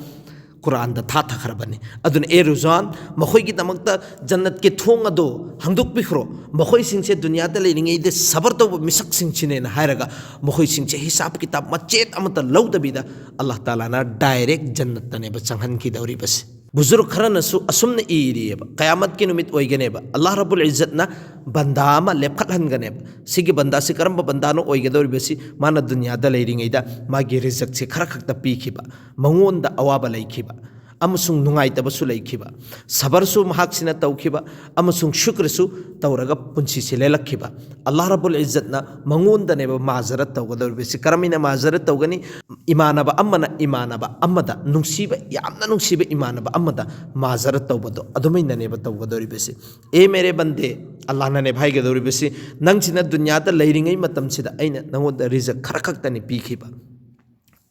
ꯀꯨꯔꯥꯟꯗ ꯊꯥꯊꯈ꯭ꯔꯕꯅꯤ꯫ ꯑꯗꯨꯅ, "ꯑꯦ ꯔꯨꯖꯥꯟ, ꯃꯈꯣꯏꯒꯤꯗꯃꯛꯇ ꯖꯟꯅꯠꯀꯤ ꯊꯣꯡ ꯑꯗꯨ ꯍꯥꯡꯗꯣꯛꯄꯤꯈ꯭ꯔꯣ꯫ ꯃꯈꯣꯏꯁꯤꯡꯁꯦ ꯗꯨꯅꯤꯌꯥꯗ ꯂꯩꯔꯤꯉꯩꯗ ꯁꯕꯔ ꯇꯧꯕ ꯃꯤꯁꯛꯁꯤꯡꯁꯤꯅꯦꯅ" ꯍꯥꯏꯔꯒ, ꯃꯈꯣꯏꯁꯤꯡꯁꯦ ꯍꯤꯁꯥꯕ ꯀꯤꯇꯥꯕ ꯃꯆꯦꯠ ꯑꯃꯠꯇ ꯂꯧꯗꯕꯤꯗ ꯑꯜꯂꯥꯍ ꯇꯥꯂꯥꯅ ꯗꯥꯏꯔꯦꯛ ꯖꯟꯅꯠꯇꯅꯦꯕ ꯆꯪꯍꯟꯈꯤꯗꯧꯔꯤꯕꯁꯦ꯫ ꯕꯨꯖꯨꯔꯒ ꯈꯔꯅꯁꯨ ꯑꯁꯨꯝꯅ ꯏꯔꯤꯑꯕ, ꯀꯌꯥꯃꯠꯀꯤ ꯅꯨꯃꯤꯠ ꯑꯣꯏꯒꯅꯦꯕ, ꯑꯜꯂꯥꯍ ꯔꯕꯨꯜ ꯏꯖꯠꯅ ꯕꯟꯗꯥ ꯑꯃ ꯂꯦꯞꯈꯠꯍꯟꯒꯅꯦꯕ꯫ ꯁꯤꯒꯤ ꯕꯟꯗꯥꯁꯤ ꯀꯔꯝꯕ ꯕꯟꯗꯥꯅꯣ ꯑꯣꯏꯒꯗꯧꯔꯤꯕꯁꯤ? ꯃꯥꯅ ꯗꯨꯅꯤꯌꯥꯗ ꯂꯩꯔꯤꯉꯩꯗ ꯃꯥꯒꯤ ꯔꯤꯖꯛꯁꯦ ꯈꯔ ꯈꯛꯇ ꯄꯤꯈꯤꯕ, ꯃꯉꯣꯟꯗ ꯑꯋꯥꯕ ꯂꯩꯈꯤꯕ, ꯑꯃꯁꯨꯡ ꯅꯨꯡꯉꯥꯏꯇꯕꯁꯨ ꯂꯩꯈꯤꯕ, ꯁꯕꯔꯁꯨ ꯃꯍꯥꯛꯁꯤꯅ ꯇꯧꯈꯤꯕ, ꯑꯃꯁꯨꯡ ꯁꯨꯀ꯭ꯔꯁꯨ ꯇꯧꯔꯒ ꯄꯨꯟꯁꯤꯁꯤ ꯂꯦꯜꯂꯛꯈꯤꯕ꯫ ꯑꯜꯂꯥꯍ ꯔꯕꯨꯜ ꯏꯖꯠꯅ ꯃꯉꯣꯟꯗꯅꯦꯕ ꯃꯥꯖꯔꯠ ꯇꯧꯒꯗꯧꯔꯤꯕꯁꯤ꯫ ꯀꯔꯝꯍꯥꯏꯅ ꯃꯥꯖꯔꯠ ꯇꯧꯒꯅꯤ? ꯏꯃꯥꯟꯅꯕ ꯑꯃꯅ ꯏꯃꯥꯟꯅꯕ ꯑꯃꯗ, ꯅꯨꯡꯁꯤꯕ, ꯌꯥꯝꯅ ꯅꯨꯡꯁꯤꯕ ꯏꯃꯥꯟꯅꯕ ꯑꯃꯗ ꯃꯥꯖꯔꯠ ꯇꯧꯕꯗꯣ ꯑꯗꯨꯃꯥꯏꯅꯅꯦꯕ ꯇꯧꯒꯗꯧꯔꯤꯕꯁꯤ꯫ ꯑꯦ ꯃꯦꯔꯦ ꯕꯟꯗꯦ, ꯑꯜꯂꯥꯍꯅꯅꯦꯕ ꯍꯥꯏꯒꯗꯧꯔꯤꯕꯁꯤ, ꯅꯪꯁꯤꯅ ꯗꯨꯅꯤꯌꯥꯗ ꯂꯩꯔꯤꯉꯩ ꯃꯇꯝꯁꯤꯗ ꯑꯩꯅ ꯅꯪꯉꯣꯟꯗ ꯔꯤꯖꯛ ꯈꯔ ꯈꯛꯇꯅꯤ ꯄꯤꯈꯤꯕ꯫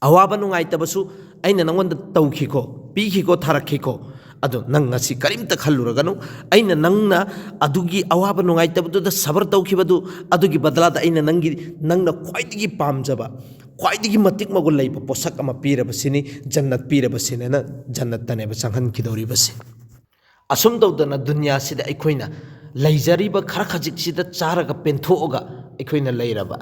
ꯑꯋꯥꯕ ꯅꯨꯡꯉꯥꯏꯇꯕꯁꯨ ꯑꯩꯅ ꯅꯪꯉꯣꯟꯗ ꯇꯧꯈꯤꯀꯣ, ꯄꯤꯈꯤꯀꯣ, ꯊꯥꯔꯛꯈꯤꯀꯣ꯫ ꯑꯗꯣ ꯅꯪ ꯉꯁꯤ ꯀꯔꯤꯝꯇ ꯈꯜꯂꯨꯔꯒꯅꯨ꯫ ꯑꯩꯅ ꯅꯪꯅ ꯑꯗꯨꯒꯤ ꯑꯋꯥꯕ ꯅꯨꯡꯉꯥꯏꯇꯕꯗꯨꯗ ꯁꯕꯔ ꯇꯧꯈꯤꯕꯗꯨ, ꯑꯗꯨꯒꯤ ꯕꯗꯂꯥꯗ ꯑꯩꯅ ꯅꯪꯒꯤ, ꯅꯪꯅ ꯈ꯭ꯋꯥꯏꯗꯒꯤ ꯄꯥꯝꯖꯕ, ꯈ꯭ꯋꯥꯏꯗꯒꯤ ꯃꯇꯤꯛ ꯃꯒꯨꯟ ꯂꯩꯕ ꯄꯣꯠꯁꯛ ꯑꯃ ꯄꯤꯔꯕꯁꯤꯅꯤ, ꯖꯟꯅꯠ ꯄꯤꯔꯕꯁꯤꯅꯦꯅ ꯖꯟꯅꯠꯇꯅꯦꯕ ꯆꯪꯍꯟꯈꯤꯗꯧꯔꯤꯕꯁꯤ꯫ ꯑꯁꯨꯝ ꯇꯧꯗꯅ ꯗꯨꯅꯤꯌꯥꯁꯤꯗ ꯑꯩꯈꯣꯏꯅ ꯂꯩꯖꯔꯤꯕ ꯈꯔ ꯈꯖꯤꯛꯁꯤꯗ ꯆꯥꯔꯒ ꯄꯦꯟꯊꯣꯛꯑꯒ ꯑꯩꯈꯣꯏꯅ ꯂꯩꯔꯕ,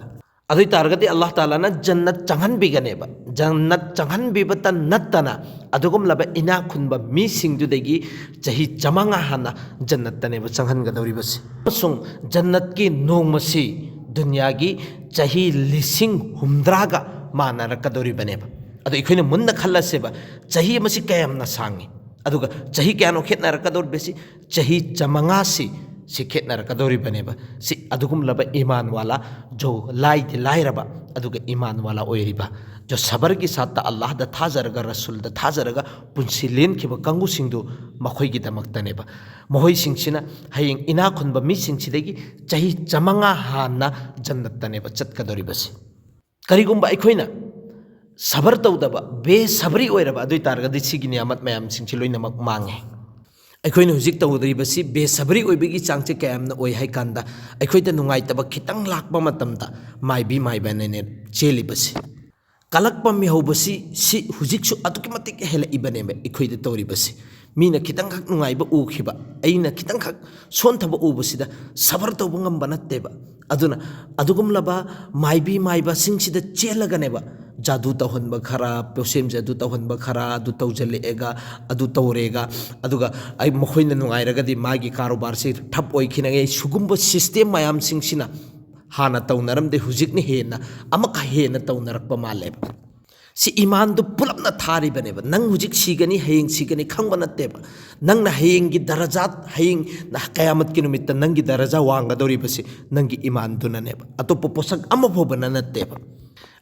ꯑꯗꯨ ꯑꯣꯏ ꯇꯥꯔꯒꯗꯤ ꯑꯜꯂꯥꯍ ꯇꯥꯂꯥꯅ ꯖꯟꯅꯠ ꯆꯪꯍꯟꯕꯤꯒꯅꯦꯕ꯫ ꯖꯟꯅꯠ ꯆꯪꯍꯟꯕꯤꯕꯇ ꯅꯠꯇꯅ ꯑꯗꯨꯒꯨꯝꯂꯕ ꯏꯅꯥꯛ ꯈꯨꯟꯕ ꯃꯤꯁꯤꯡꯗꯨꯗꯒꯤ ꯆꯍꯤ ꯆꯥꯃꯉꯥ ꯍꯥꯟꯅ ꯖꯟꯅꯠꯇꯅꯦꯕ ꯆꯪꯍꯟꯒꯗꯧꯔꯤꯕꯁꯤ꯫ ꯑꯃꯁꯨꯡ ꯖꯟꯅꯠꯀꯤ ꯅꯣꯡꯃꯁꯤ ꯗꯨꯅꯤꯌꯥꯒꯤ ꯆꯍꯤ ꯂꯤꯁꯤꯡ ꯍꯨꯝꯗ꯭ꯔꯥꯒ ꯃꯥꯟꯅꯔꯛꯀꯗꯧꯔꯤꯕꯅꯦꯕ꯫ ꯑꯗꯣ ꯑꯩꯈꯣꯏꯅ ꯃꯨꯟꯅ ꯈꯜꯂꯁꯦꯕ, ꯆꯍꯤ ꯑꯃꯁꯤ ꯀꯌꯥꯝꯅ ꯁꯥꯡꯉꯤ, ꯑꯗꯨꯒ ꯆꯍꯤ ꯀꯌꯥꯅꯣ ꯈꯦꯠꯅꯔꯛꯀꯗꯧꯔꯤꯕꯁꯤ? ꯆꯍꯤ ꯆꯥꯃꯉꯥꯁꯤ, ꯁꯤ ꯈꯦꯠꯅꯔꯛꯀꯗꯧꯔꯤꯕꯅꯦꯕ꯫ ꯁꯤ ꯑꯗꯨꯒꯨꯝꯂꯕ ꯏꯃꯥꯟ ꯋꯥꯂꯥ, ꯖꯣ ꯂꯥꯏꯗꯤ ꯂꯥꯏꯔꯕ, ꯑꯗꯨꯒ ꯏꯃꯥꯟ ꯋꯥꯂꯥ ꯑꯣꯏꯔꯤꯕ, ꯖꯣ ꯁꯕꯔꯒꯤ ꯁꯥꯠꯇ ꯑꯜꯂꯥꯍꯗ ꯊꯥꯖꯔꯒ, ꯔꯁꯨꯜꯗ ꯊꯥꯖꯔꯒ ꯄꯨꯟꯁꯤ ꯂꯦꯟꯈꯤꯕ ꯀꯥꯡꯕꯨꯁꯤꯡꯗꯨ ꯃꯈꯣꯏꯒꯤꯗꯃꯛꯇꯅꯦꯕ꯫ ꯃꯈꯣꯏꯁꯤꯡꯁꯤꯅ ꯍꯌꯦꯡ ꯏꯅꯥꯛ ꯈꯨꯟꯕ ꯃꯤꯁꯤꯡꯁꯤꯗꯒꯤ ꯆꯍꯤ ꯆꯥꯃꯉꯥ ꯍꯥꯟꯅ ꯖꯟꯅꯠꯇꯅꯦꯕ ꯆꯠꯀꯗꯧꯔꯤꯕꯁꯤ꯫ ꯀꯔꯤꯒꯨꯝꯕ ꯑꯩꯈꯣꯏꯅ ꯁꯕꯔ ꯇꯧꯗꯕ, ꯕꯦꯁꯕꯔꯤ ꯑꯣꯏꯔꯕ, ꯑꯗꯨ ꯑꯣꯏ ꯇꯥꯔꯒꯗꯤ ꯁꯤꯒꯤ ꯅꯤꯌꯥꯃꯠ ꯃꯌꯥꯝꯁꯤꯡꯁꯤ ꯂꯣꯏꯅꯃꯛ ꯃꯥꯡꯉꯦ꯫ ꯑꯩꯈꯣꯏꯅ ꯍꯧꯖꯤꯛ ꯇꯧꯗꯧꯔꯤꯕꯁꯤ ꯕꯦꯁꯕꯔꯤ ꯑꯣꯏꯕꯒꯤ ꯆꯥꯡꯁꯦ ꯀꯌꯥꯝꯅ ꯑꯣꯏ ꯍꯥꯏ ꯀꯥꯟꯗ, ꯑꯩꯈꯣꯏꯗ ꯅꯨꯡꯉꯥꯏꯇꯕ ꯈꯤꯇꯪ ꯂꯥꯛꯄ ꯃꯇꯝꯗ ꯃꯥꯏꯕꯤ ꯃꯥꯏꯕꯅꯅꯦ ꯆꯦꯜꯂꯤꯕꯁꯤ꯫ ꯀꯂꯛꯄ ꯃꯤꯍꯧꯕꯁꯤ, ꯁꯤ ꯍꯧꯖꯤꯛꯁꯨ ꯑꯗꯨꯛꯀꯤ ꯃꯇꯤꯛ ꯍꯦꯜꯂꯛꯏꯕꯅꯦꯕ ꯑꯩꯈꯣꯏꯗ ꯇꯧꯔꯤꯕꯁꯤ꯫ ꯃꯤꯅ ꯈꯤꯇꯪꯈꯛ ꯅꯨꯡꯉꯥꯏꯕ ꯎꯈꯤꯕ, ꯑꯩꯅ ꯈꯤꯇꯪꯈꯛ ꯁꯣꯟꯊꯕ ꯎꯕꯁꯤꯗ ꯁꯕꯔ ꯇꯧꯕ ꯉꯝꯕ ꯅꯠꯇꯦꯕ꯫ ꯑꯗꯨꯅ ꯑꯗꯨꯒꯨꯝꯂꯕ ꯃꯥꯏꯕꯤ ꯃꯥꯏꯕꯁꯤꯡꯁꯤꯗ ꯆꯦꯜꯂꯒꯅꯦꯕ, ꯖꯥꯗꯨ ꯇꯧꯍꯟꯕ ꯈꯔ, ꯄꯣꯁꯦꯝ ꯖꯥꯗꯨ ꯇꯧꯍꯟꯕ ꯈꯔ, ꯑꯗꯨ ꯇꯧꯁꯤꯜꯂꯛꯑꯦꯒ, ꯑꯗꯨ ꯇꯧꯔꯦꯒ, ꯑꯗꯨꯒ ꯑꯩ, ꯃꯈꯣꯏꯅ ꯅꯨꯡꯉꯥꯏꯔꯒꯗꯤ ꯃꯥꯒꯤ ꯀꯥꯔꯣꯕꯥꯔꯁꯤ ꯊꯞ ꯑꯣꯏꯈꯤꯅꯉꯩ, ꯁꯤꯒꯨꯝꯕ ꯁꯤꯁꯇꯦꯝ ꯃꯌꯥꯝꯁꯤꯡꯁꯤꯅ ꯍꯥꯟꯅ ꯇꯧꯅꯔꯝꯗꯦ, ꯍꯧꯖꯤꯛꯅ ꯍꯦꯟꯅ, ꯑꯃꯨꯛꯀ ꯍꯦꯟꯅ ꯇꯧꯅꯔꯛꯄ ꯃꯥꯜꯂꯦꯕ꯫ ꯁꯤ ꯏꯃꯥꯟꯗꯨ ꯄꯨꯂꯞꯅ ꯊꯥꯔꯤꯕꯅꯦꯕ꯫ ꯅꯪ ꯍꯧꯖꯤꯛ ꯁꯤꯒꯅꯤ, ꯍꯌꯦꯡ ꯁꯤꯒꯅꯤ ꯈꯪꯕ ꯅꯠꯇꯦꯕ꯫ ꯅꯪꯅ ꯍꯌꯦꯡꯒꯤ ꯗꯔꯖꯥꯠ, ꯍꯌꯦꯡ ꯀꯌꯥꯃꯠꯀꯤ ꯅꯨꯃꯤꯠꯇ ꯅꯪꯒꯤ ꯗꯔꯖꯥ ꯋꯥꯡꯒꯗꯧꯔꯤꯕꯁꯤ ꯅꯪꯒꯤ ꯏꯃꯥꯟꯗꯨꯅꯅꯦꯕ, ꯑꯇꯣꯞꯄ ꯄꯣꯠꯁꯛ ꯑꯃ ꯐꯥꯎꯕꯅ ꯅꯠꯇꯦꯕ꯫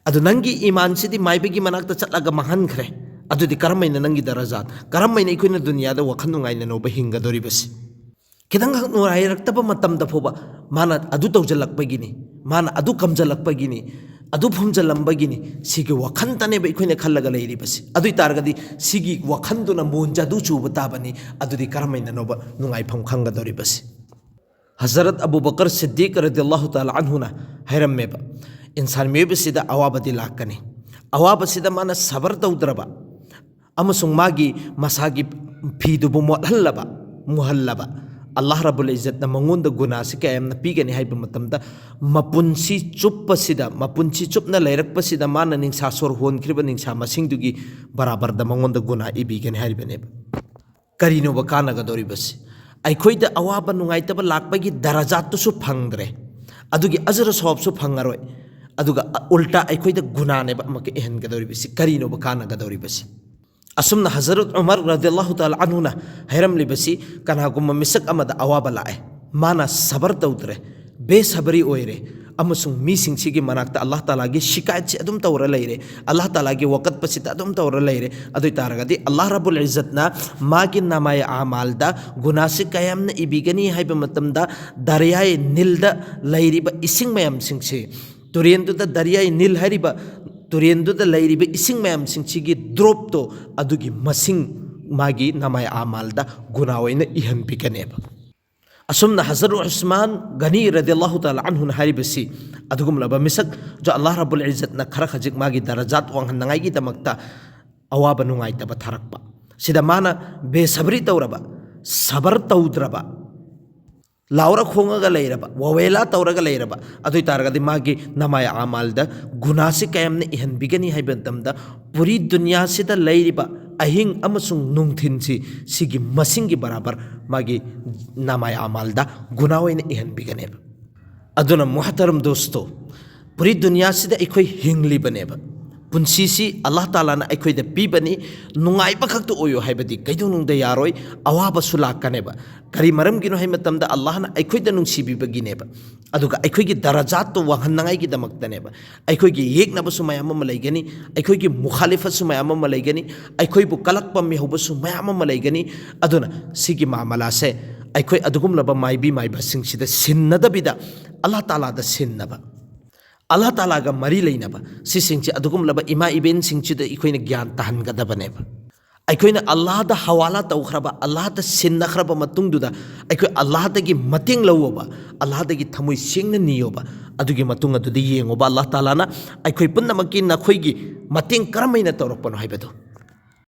ꯑꯗꯨ ꯅꯪꯒꯤ ꯏꯃꯥꯟꯁꯤꯗꯤ ꯃꯥꯏꯕꯒꯤ ꯃꯅꯥꯛꯇ ꯆꯠꯂꯒ ꯃꯥꯡꯍꯟꯈ꯭ꯔꯦ꯫ ꯑꯗꯨꯗꯤ ꯀꯔꯝꯍꯥꯏꯅ ꯅꯪꯒꯤ ꯗꯔꯖꯥꯠ, ꯀꯔꯝꯍꯥꯏꯅ ꯑꯩꯈꯣꯏꯅ ꯗꯨꯅꯤꯌꯥꯗ ꯋꯥꯈꯜ ꯅꯨꯡꯉꯥꯏꯅ ꯅꯧꯕ ꯍꯤꯡꯒꯗꯧꯔꯤꯕꯁꯤ? ꯈꯤꯇꯪꯈꯛ ꯅꯨꯡꯉꯥꯏꯔꯛꯇꯕ ꯃꯇꯝꯗ ꯐꯥꯎꯕ ꯃꯥꯅ ꯑꯗꯨ ꯇꯧꯁꯤꯜꯂꯛꯄꯒꯤꯅꯤ, ꯃꯥꯅ ꯑꯗꯨ ꯀꯝꯁꯤꯜꯂꯛꯄꯒꯤꯅꯤ, ꯑꯗꯨ ꯐꯨꯝꯖꯤꯜꯂꯝꯕꯒꯤꯅꯤ꯫ ꯁꯤꯒꯤ ꯋꯥꯈꯜꯗꯅꯦꯕ ꯑꯩꯈꯣꯏꯅ ꯈꯜꯂꯒ ꯂꯩꯔꯤꯕꯁꯤ꯫ ꯑꯗꯨ ꯑꯣꯏ ꯇꯥꯔꯒꯗꯤ ꯁꯤꯒꯤ ꯋꯥꯈꯜꯗꯨꯅ ꯃꯣꯟ ꯖꯥꯗꯨ ꯆꯨꯕ ꯇꯥꯕꯅꯤ꯫ ꯑꯗꯨꯗꯤ ꯀꯔꯝꯍꯥꯏꯅꯅꯣꯕ ꯅꯨꯡꯉꯥꯏꯐꯝ ꯈꯪꯒꯗꯧꯔꯤꯕꯁꯤ? ꯍꯖꯔꯠ ꯑꯕꯨ ꯕꯀꯔ ꯁꯤꯗꯤꯛ ꯔꯗꯤꯌꯜꯂꯥꯍꯨ ꯇꯥꯂꯥ ꯑꯟꯍꯨꯅ ꯍꯥꯏꯔꯝꯃꯦꯕ, ꯏꯟꯁꯥꯟ ꯃꯤꯑꯣꯏꯕꯁꯤꯗ ꯑꯋꯥꯕꯗꯤ ꯂꯥꯛꯀꯅꯤ꯫ ꯑꯋꯥꯕꯁꯤꯗ ꯃꯥꯅ ꯁꯕꯔ ꯇꯧꯗ꯭ꯔꯕ ꯑꯃꯁꯨꯡ ꯃꯥꯒꯤ ꯃꯁꯥꯒꯤ ꯐꯤꯗꯨꯕꯨ ꯃꯣꯠꯍꯜꯂꯕ, ꯃꯨꯍꯜꯂꯕ, ꯑꯜꯂꯥꯍ ꯔꯕꯨꯜ ꯏꯖꯠꯅ ꯃꯉꯣꯟꯗ ꯒꯨꯅꯥꯁꯤ ꯀꯌꯥꯝꯅ ꯄꯤꯒꯅꯤ ꯍꯥꯏꯕ ꯃꯇꯝꯗ, ꯃꯄꯨꯟꯁꯤ ꯆꯨꯞꯄꯁꯤꯗ, ꯃꯄꯨꯟꯁꯤ ꯆꯨꯞꯅ ꯂꯩꯔꯛꯄꯁꯤꯗ ꯃꯥꯅ ꯅꯤꯡꯁꯥ ꯁꯣꯔ ꯍꯣꯟꯈ꯭ꯔꯤꯕ ꯅꯤꯡꯁꯥ ꯃꯁꯤꯡꯗꯨꯒꯤ ꯕꯔꯥꯕꯔꯗ ꯃꯉꯣꯟꯗ ꯒꯨꯅꯥ ꯏꯕꯤꯒꯅꯤ ꯍꯥꯏꯔꯤꯕꯅꯦꯕ꯫ ꯀꯔꯤꯅꯣꯕ ꯀꯥꯟꯅꯒꯗꯧꯔꯤꯕꯁꯤ? ꯑꯩꯈꯣꯏꯗ ꯑꯋꯥꯕ ꯅꯨꯡꯉꯥꯏꯇꯕ ꯂꯥꯛꯄꯒꯤ ꯗꯔꯖꯥꯠꯇꯨꯁꯨ ꯐꯪꯗ꯭ꯔꯦ, ꯑꯗꯨꯒꯤ ꯑꯖꯔ ꯁꯋꯥꯕꯁꯨ ꯐꯪꯉꯔꯣꯏ, ꯑꯗꯨꯒ ꯎꯜꯇꯥ ꯑꯩꯈꯣꯏꯗ ꯒꯨꯅꯥꯅꯦꯕ ꯑꯃꯨꯛꯀ ꯏꯍꯟꯒꯗꯧꯔꯤꯕꯁꯤ꯫ ꯀꯔꯤꯅꯣꯕ ꯀꯥꯟꯅꯒꯗꯧꯔꯤꯕꯁꯤ? ꯑꯁꯨꯝꯅ ꯍꯖꯔꯠ ꯎꯃꯔ ꯔꯗꯤꯌꯜꯂꯥꯍꯨ ꯇꯥꯂꯥ ꯑꯟꯍꯨꯅ ꯍꯥꯏꯔꯝꯂꯤꯕꯁꯤ, ꯀꯅꯥꯒꯨꯝꯕ ꯃꯤꯁꯛ ꯑꯃꯗ ꯑꯋꯥꯕ ꯂꯥꯛꯑꯦ, ꯃꯥꯅ ꯁꯕꯔ ꯇꯧꯗ꯭ꯔꯦ, ꯕꯦꯁꯕꯔꯤ ꯑꯣꯏꯔꯦ, ꯑꯃꯁꯨꯡ ꯃꯤꯁꯤꯡꯁꯤꯒꯤ ꯃꯅꯥꯛꯇ ꯑꯜꯂꯥꯍ ꯇꯥꯂꯥꯒꯤ ꯁꯤꯀꯥꯌꯠꯁꯤ ꯑꯗꯨꯝ ꯇꯧꯔ ꯂꯩꯔꯦ, ꯑꯜꯂꯥꯍ ꯇꯥꯂꯥꯒꯤ ꯋꯥꯀꯠꯄꯁꯤꯗ ꯑꯗꯨꯝ ꯇꯧꯔ ꯂꯩꯔꯦ꯫ ꯑꯗꯨ ꯑꯣꯏ ꯇꯥꯔꯒꯗꯤ ꯑꯜꯂꯥꯍ ꯔꯕꯨꯜ ꯏꯖꯠꯅ ꯃꯥꯒꯤ ꯅꯃꯥꯏ ꯑꯃꯥꯜꯗ ꯒꯨꯅꯥꯁꯤ ꯀꯌꯥꯝꯅ ꯏꯕꯤꯒꯅꯤ ꯍꯥꯏꯕ ꯃꯇꯝꯗ, ꯗꯔꯤꯌꯥꯏ ꯅꯤꯜꯗ ꯂꯩꯔꯤꯕ ꯏꯁꯤꯡ ꯃꯌꯥꯝꯁꯤꯡꯁꯤ, ꯇꯨꯔꯦꯟꯗꯨꯗ, ꯗꯔꯤꯌꯥꯏ ꯅꯤꯜ ꯍꯥꯏꯔꯤꯕ ꯇꯨꯔꯦꯟꯗꯨꯗ ꯂꯩꯔꯤꯕ ꯏꯁꯤꯡ ꯃꯌꯥꯝꯁꯤꯡꯁꯤꯒꯤ ꯗ꯭ꯔꯣꯞꯇꯣ, ꯑꯗꯨꯒꯤ ꯃꯁꯤꯡ ꯃꯥꯒꯤ ꯅꯃꯥꯏ ꯑꯃꯥꯜꯗ ꯒꯨꯅꯥ ꯑꯣꯏꯅ ꯏꯍꯟꯕꯤꯒꯅꯦꯕ꯫ ꯑꯁꯨꯝꯅ ꯍꯖꯔꯠ ꯎꯁꯃꯥꯟ ꯒꯅꯤ ꯔꯗꯤꯌꯜꯂꯥꯍꯨ ꯇꯥꯂꯥ ꯑꯟꯍꯨꯅ ꯍꯥꯏꯔꯤꯕꯁꯤ, ꯑꯗꯨꯒꯨꯝꯂꯕ ꯃꯤꯁꯛ ꯖꯣ ꯑꯜꯂꯥꯍ ꯔꯕꯨꯜ ꯏꯖꯠꯅ ꯈꯔ ꯈꯖꯤꯛ ꯃꯥꯒꯤ ꯗꯔꯖꯥꯠ ꯋꯥꯡꯍꯟꯅꯉꯥꯏꯒꯤꯗꯃꯛꯇ ꯑꯋꯥꯕ ꯅꯨꯡꯉꯥꯏꯇꯕ ꯊꯥꯔꯛꯄ, ꯁꯤꯗ ꯃꯥꯅ ꯕꯦꯁꯕꯔꯤ ꯇꯧꯔꯕ, ꯁꯕꯔ ꯇꯧꯗ꯭ꯔꯕ, ꯂꯥꯎꯔ ꯈꯣꯡꯉꯒ ꯂꯩꯔꯕ, ꯋꯥꯋꯦꯂꯥ ꯇꯧꯔꯒ ꯂꯩꯔꯕ, ꯑꯗꯨ ꯑꯣꯏ ꯇꯥꯔꯒꯗꯤ ꯃꯥꯒꯤ ꯅꯃꯥꯏ ꯑꯃꯥꯜꯗ ꯒꯨꯅꯥꯁꯤ ꯀꯌꯥꯝꯅ ꯏꯍꯟꯕꯤꯒꯅꯤ ꯍꯥꯏꯕ ꯃꯇꯝꯗ, ꯄꯨꯔꯤ ꯗꯨꯅꯤꯌꯥꯁꯤꯗ ꯂꯩꯔꯤꯕ ꯑꯍꯤꯡ ꯑꯃꯁꯨꯡ ꯅꯨꯡꯊꯤꯟꯁꯤ, ꯁꯤꯒꯤ ꯃꯁꯤꯡꯒꯤ ꯕꯔꯥꯕꯔ ꯃꯥꯒꯤ ꯅꯃꯥꯏ ꯑꯃꯥꯜꯗ ꯒꯨꯅꯥ ꯑꯣꯏꯅ ꯏꯍꯟꯕꯤꯒꯅꯦꯕ꯫ ꯑꯗꯨꯅ ꯃꯨꯍꯇꯔꯝ ꯗꯣꯁꯇꯣ, ꯄꯨꯔꯤ ꯗꯨꯅꯤꯌꯥꯁꯤꯗ ꯑꯩꯈꯣꯏ ꯍꯤꯡꯂꯤꯕꯅꯦꯕ꯫ ꯄꯨꯟꯁꯤꯁꯤ ꯑꯜꯂꯥꯍ ꯇꯥꯂꯥꯅ ꯑꯩꯈꯣꯏꯗ ꯄꯤꯕꯅꯤ, ꯅꯨꯡꯉꯥꯏꯕ ꯈꯛꯇ ꯑꯣꯏꯌꯨ ꯍꯥꯏꯕꯗꯤ ꯀꯩꯗꯧꯅꯨꯡꯗ ꯌꯥꯔꯣꯏ, ꯑꯋꯥꯕꯁꯨ ꯂꯥꯛꯀꯅꯦꯕ꯫ ꯀꯔꯤ ꯃꯔꯝꯒꯤꯅꯣ ꯍꯥꯏꯕ ꯃꯇꯝꯗ ꯑꯜꯂꯥꯍꯅ ꯑꯩꯈꯣꯏꯗ ꯅꯨꯡꯁꯤꯕꯤꯕꯒꯤꯅꯦꯕ꯫ ꯑꯗꯨꯒ ꯑꯩꯈꯣꯏꯒꯤ ꯗꯔꯖꯥꯠꯇꯣ ꯋꯥꯡꯍꯟꯅꯉꯥꯏꯒꯤꯗꯃꯛꯇꯅꯦꯕ꯫ ꯑꯩꯈꯣꯏꯒꯤ ꯌꯦꯛꯅꯕꯁꯨ ꯃꯌꯥꯝ ꯑꯃ ꯂꯩꯒꯅꯤ, ꯑꯩꯈꯣꯏꯒꯤ ꯃꯨꯈꯥꯂꯤꯐꯠꯁꯨ ꯃꯌꯥꯝ ꯑꯃ ꯂꯩꯒꯅꯤ, ꯑꯩꯈꯣꯏꯕꯨ ꯀꯂꯛꯄ ꯃꯤꯍꯧꯕꯁꯨ ꯃꯌꯥꯝ ꯑꯃ ꯂꯩꯒꯅꯤ꯫ ꯑꯗꯨꯅ ꯁꯤꯒꯤ ꯃꯥꯃꯂꯥꯁꯦ ꯑꯩꯈꯣꯏ ꯑꯗꯨꯒꯨꯝꯂꯕ ꯃꯥꯏꯕꯤ ꯃꯥꯏꯕꯁꯤꯡꯁꯤꯗ ꯁꯤꯟꯅꯗꯕꯤꯗ ꯑꯜꯂꯥꯍ ꯇꯥꯂꯥꯗ ꯁꯤꯟꯅꯕ, ꯑꯜꯂꯥꯍ ꯇꯥꯂꯥꯒ ꯃꯔꯤ ꯂꯩꯅꯕ ꯁꯤꯁꯤꯡꯁꯦ ꯑꯗꯨꯒꯨꯝꯂꯕ ꯏꯃꯥ ꯏꯕꯦꯟꯁꯤꯡꯁꯤꯗ ꯑꯩꯈꯣꯏꯅ ꯒ꯭ꯌꯥꯟ ꯇꯥꯍꯟꯒꯗꯕꯅꯦꯕ꯫ ꯑꯩꯈꯣꯏꯅ ꯑꯜꯂꯥꯍꯗ ꯍꯋꯥꯂꯥ ꯇꯧꯈ꯭ꯔꯕ, ꯑꯜꯂꯥꯍꯗ ꯁꯤꯟꯅꯈ꯭ꯔꯕ ꯃꯇꯨꯡꯗꯨꯗ ꯑꯩꯈꯣꯏ ꯑꯜꯂꯥꯍꯗꯒꯤ ꯃꯇꯦꯡ ꯂꯧꯋꯣꯕ, ꯑꯜꯂꯥꯍꯗꯒꯤ ꯊꯃꯣꯏ ꯁꯦꯡꯅ ꯅꯤꯌꯣꯕ꯫ ꯑꯗꯨꯒꯤ ꯃꯇꯨꯡ ꯑꯗꯨꯗ ꯌꯦꯡꯉꯣꯕ, ꯑꯜꯂꯥꯍ ꯇꯥꯂꯥꯅ ꯑꯩꯈꯣꯏ ꯄꯨꯝꯅꯃꯛꯀꯤ ꯅꯈꯣꯏꯒꯤ ꯃꯇꯦꯡ ꯀꯔꯝꯍꯥꯏꯅ ꯇꯧꯔꯛꯄꯅꯣ ꯍꯥꯏꯕꯗꯨ꯫